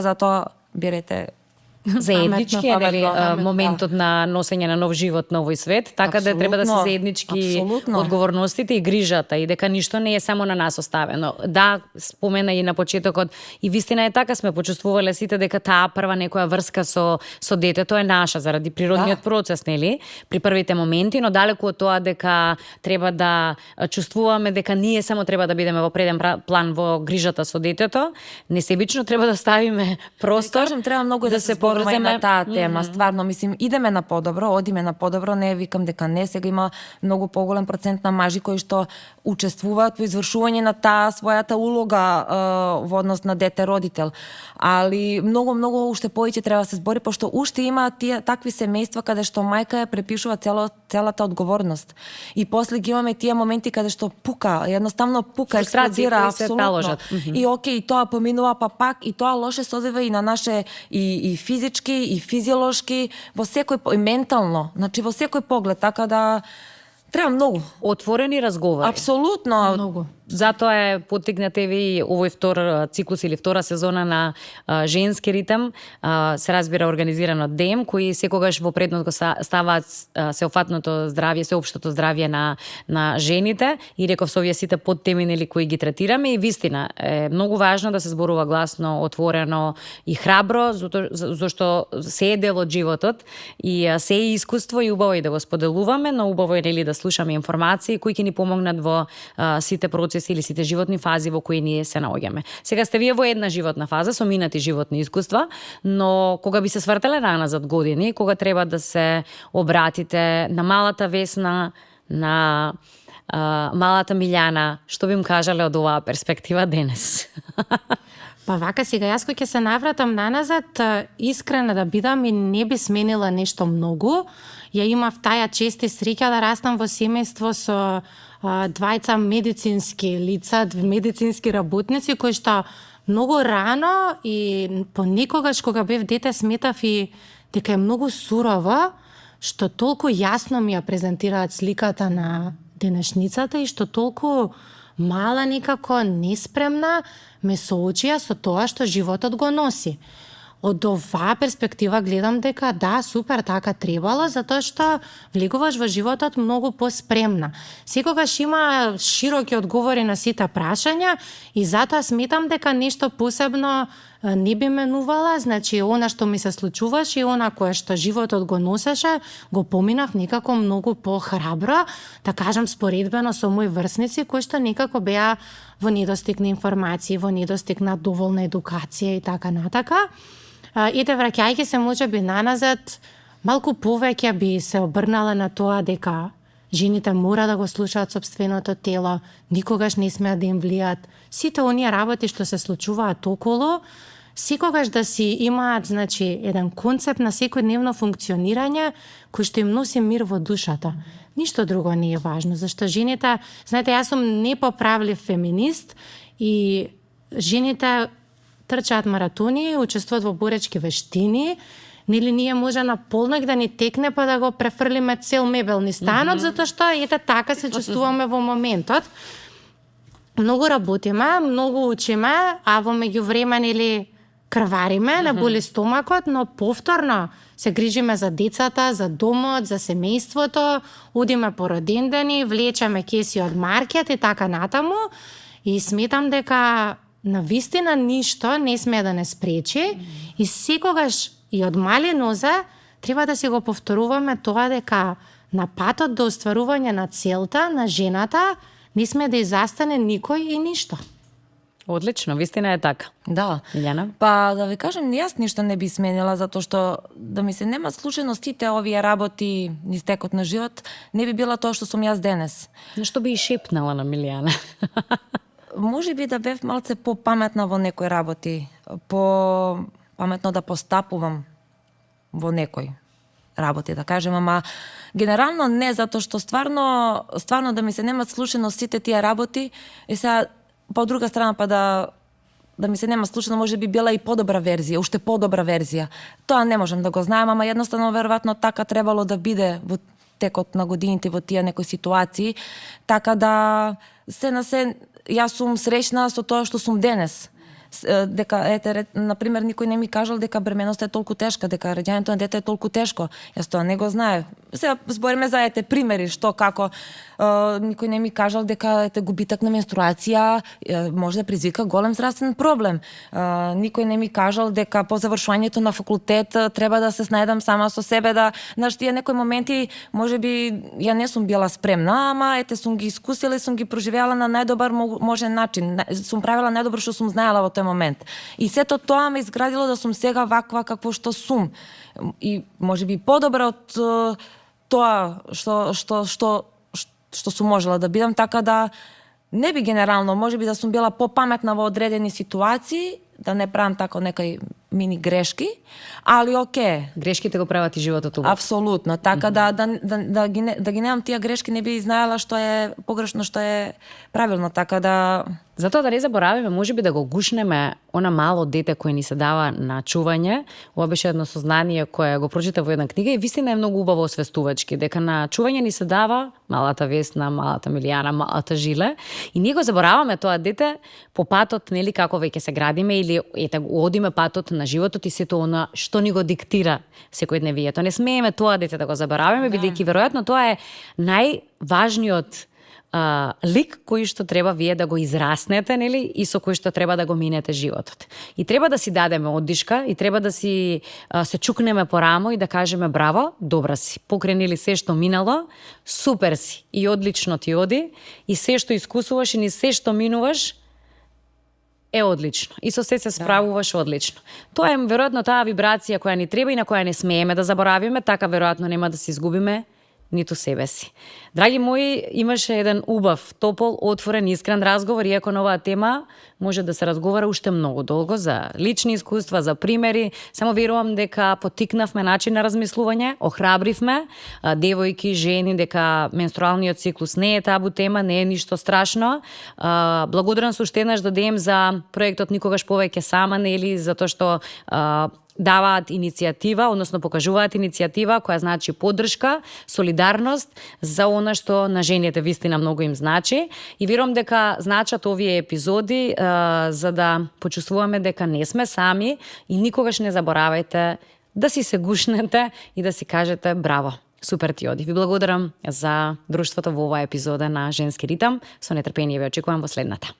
затоа берете заеднички е нели моментот на носење на нов живот на овој свет, така да треба да се заеднички одговорностите и грижата и дека ништо не е само на нас оставено. Да, спомена и на почетокот и вистина е така, сме почувствувале сите дека таа прва некоја врска со детето е наша заради природниот процес, нели? При првите моменти, но далеку од тоа дека треба да чувствуваме дека ние само треба да бидеме во преден план во грижата со детето, несебично треба да ставиме простор. Кажем, треба многу да се на таа тема, стварно, мислим, идеме на подобро, одиме на подобро, не викам дека не, сега има многу поголем процент на мажи кои што учествуваат во извршување на таа својата улога во однос на дете родител. Али многу уште повеќе треба да се збори, пошто уште има тие такви семејства каде што мајка ја препишува целата одговорност. И после ги имаме тие моменти каде што пука, едноставно пука, експлодира апсолутно. И окей, тоа поминува па пак и тоа лоше се одива и на наше и физички и физиолошки, во секој и ментално, значи во секој поглед, така да треба многу. Отворени разговори. Апсолутно. Многу. Затоа е поттикнат еве и овој втор циклус или втора сезона на женски ритам. Се разбира организиран од ДЕМ, кои секогаш во преднот го ставаат сеопфатното здравје, сеопштото здравје на жените и реков со овие сите подтеми нели кои ги третираме и вистина е многу важно да се зборува гласно, отворено и храбро, зашто се е дел од животот и се е искуство и убаво и да го споделуваме, но убаво е нели да слушаме информации кои ќе ни помогнат во сите процеси или сите животни фази во кои ние се наоѓаме. Сега сте вие во една животна фаза со минати животни искуства, но кога би се свртеле назад години, кога треба да се обратите на малата Весна, на малата Милјана, што би им кажале од оваа перспектива денес? Па вака сега, јас кој ќе се навратам наназад, искрена да бидам и не би сменила нешто многу. Ја имав таја чест и среќа да растам во семејство со двајца медицински лица, медицински работници кои што многу рано и понекогаш кога бев дете сметав и дека е многу сурово што толку јасно ми ја презентираат сликата на денешницата и што толку мала некако неспремна ме соочија со тоа што животот го носи. Од оваа перспектива гледам дека да, супер, така требало, затоа што влегуваш во животот многу поспремна. Секогаш има широки одговори на сите прашања и затоа сметам дека нешто посебно не би менувала, значи она што ми се случуваше и она кое што животот го носеше, го поминав некако многу похрабро, да кажам споредбено со мои врсници кои што некако беа во недостиг на информации, во недостиг на доволна едукација и така натака. Ете, враќајќи се можеби наназад, малку повеќе би се обрнала на тоа дека жените мора да го слушаат сопственото тело, никогаш не смеат да им влијат. Сите оние работи што се случуваат околу, секогаш да си имаат, значи, еден концепт на секојдневно функционирање кој што им носи мир во душата. Ништо друго не е важно, зашто жените, знаете, јас сум непоправлив феминист и жените трчаат маратони, учествуваат во боречки вештини, нели ние може на полнок да ни текне па да го префрлиме цел мебелни станот, затоа што ете така се чувствуваме во моментот. Многу работиме, многу учиме, а во меѓувреме нели крвариме, не боли стомакот, но повторно се грижиме за децата, за домот, за семејството, одиме по родендени, влечеме кеси од маркет и така натаму и сметам дека на вистина ништо не смее да не спречи и секогаш и од мали нозе треба да си го повторуваме тоа дека на патот до остварување на целта на жената не смее да изастане никој и ништо. Одлично, вистина е така. Да. Милјана? Па да ви кажам, јас ништо не би сменила затоа што да ми се нема случајно сите овие работи низ текот на живот, не би била тоа што сум јас денес. Што би и шепнала на Милјана? Може би да бев малце по-паметна во некои работи, по-паметно да постапувам во некои работи, да кажем, ама генерално не, затоа што стварно да ми се немат слушано сите тие работи и сега по друга страна па да ми се нема слушано, може би била и подобра верзија, уште подобра верзија. Тоа не можам да го знаем, ама едноставно веројатно така требало да биде во текот на годините во тие некои ситуации, така да се на се јас сум среќна со тоа што сум денес. Дека, ете, например, никој не ми кажал дека бременоста е толку тешка, дека раѓањето на дете е толку тешко. Јас тоа не го знае. Сега збориме за примери, што, како. Никој не ми кажал дека губиток на менструација може да предизвика голем здравствен проблем. Никој не ми кажал дека по завршувањето на факултет треба да се снајдам сама со себе, да, знаеш, тие некои моменти, можеби ја не сум била спремна, ама ете сум ги искусила и сум ги проживеала на најдобар можен начин. Сум правила најдобро што сум знаела во тој момент. И сето тоа ме изградило да сум сега ваква какво што сум. И можеби подобро од тоа што сум можела да бидам, така да не би генерално, можеби да сум била попаметна во одредени ситуации, да не правам тако некои мини грешки, али оке. Грешките го прават и животот убав. Апсолутно, така да ги немам тие грешки, не би знаела што е погрешно, што е правилно, така да Затоа да не забораваме, можеби да го гушнеме она мало дете кој ни се дава на чување. Ова беше едно сознание кое го прочита во една книга и вистина е многу убаво освестувачки, дека на чување ни се дава малата Весна, малата Милијана, малата Жиле и ние го забораваме тоа дете по патот, нели, како веќе се градиме или ете одиме патот на животот и сето она што ни го диктира секојдневието. Не смееме тоа дете да го забораваме, бидејќи веројатно тоа е најважниот лик кој што треба вие да го израснете, нели, и со кој што треба да го минете животот. И треба да си дадеме оддишка и треба да си се чукнеме по рамо и да кажеме браво, добра си, покренили се што минало, супер си и одлично ти оди и се што искусуваш и ни се што минуваш е одлично. И со се справуваш одлично. Тоа е веројатно таа вибрација која ни треба и на која не смееме да заборавиме, така веројатно нема да се изгубиме ниту себе си. Драги мои, имаше еден убав, топол, отворен, искрен разговор, иако на оваа тема може да се разговара уште многу долго за лични искуства, за примери. Само верувам дека потикнавме начин на размислување, охрабривме девојки, жени, дека менструалниот циклус не е табу тема, не е ништо страшно. Благодарен сум уште еднаш додеем за проектот Никогаш повеќе сама, нели, затоа што даваат иницијатива, односно покажуваат иницијатива која значи поддршка, солидарност за она што на жените вистина многу им значи и верувам дека значат овие епизоди за да почувствуваме дека не сме сами и никогаш не заборавајте да си се гушнете и да си кажете браво. Супер ти оди. Ви благодарам за друштвото во оваа епизода на Женски ритам. Со нетрпение ве очекувам во следната.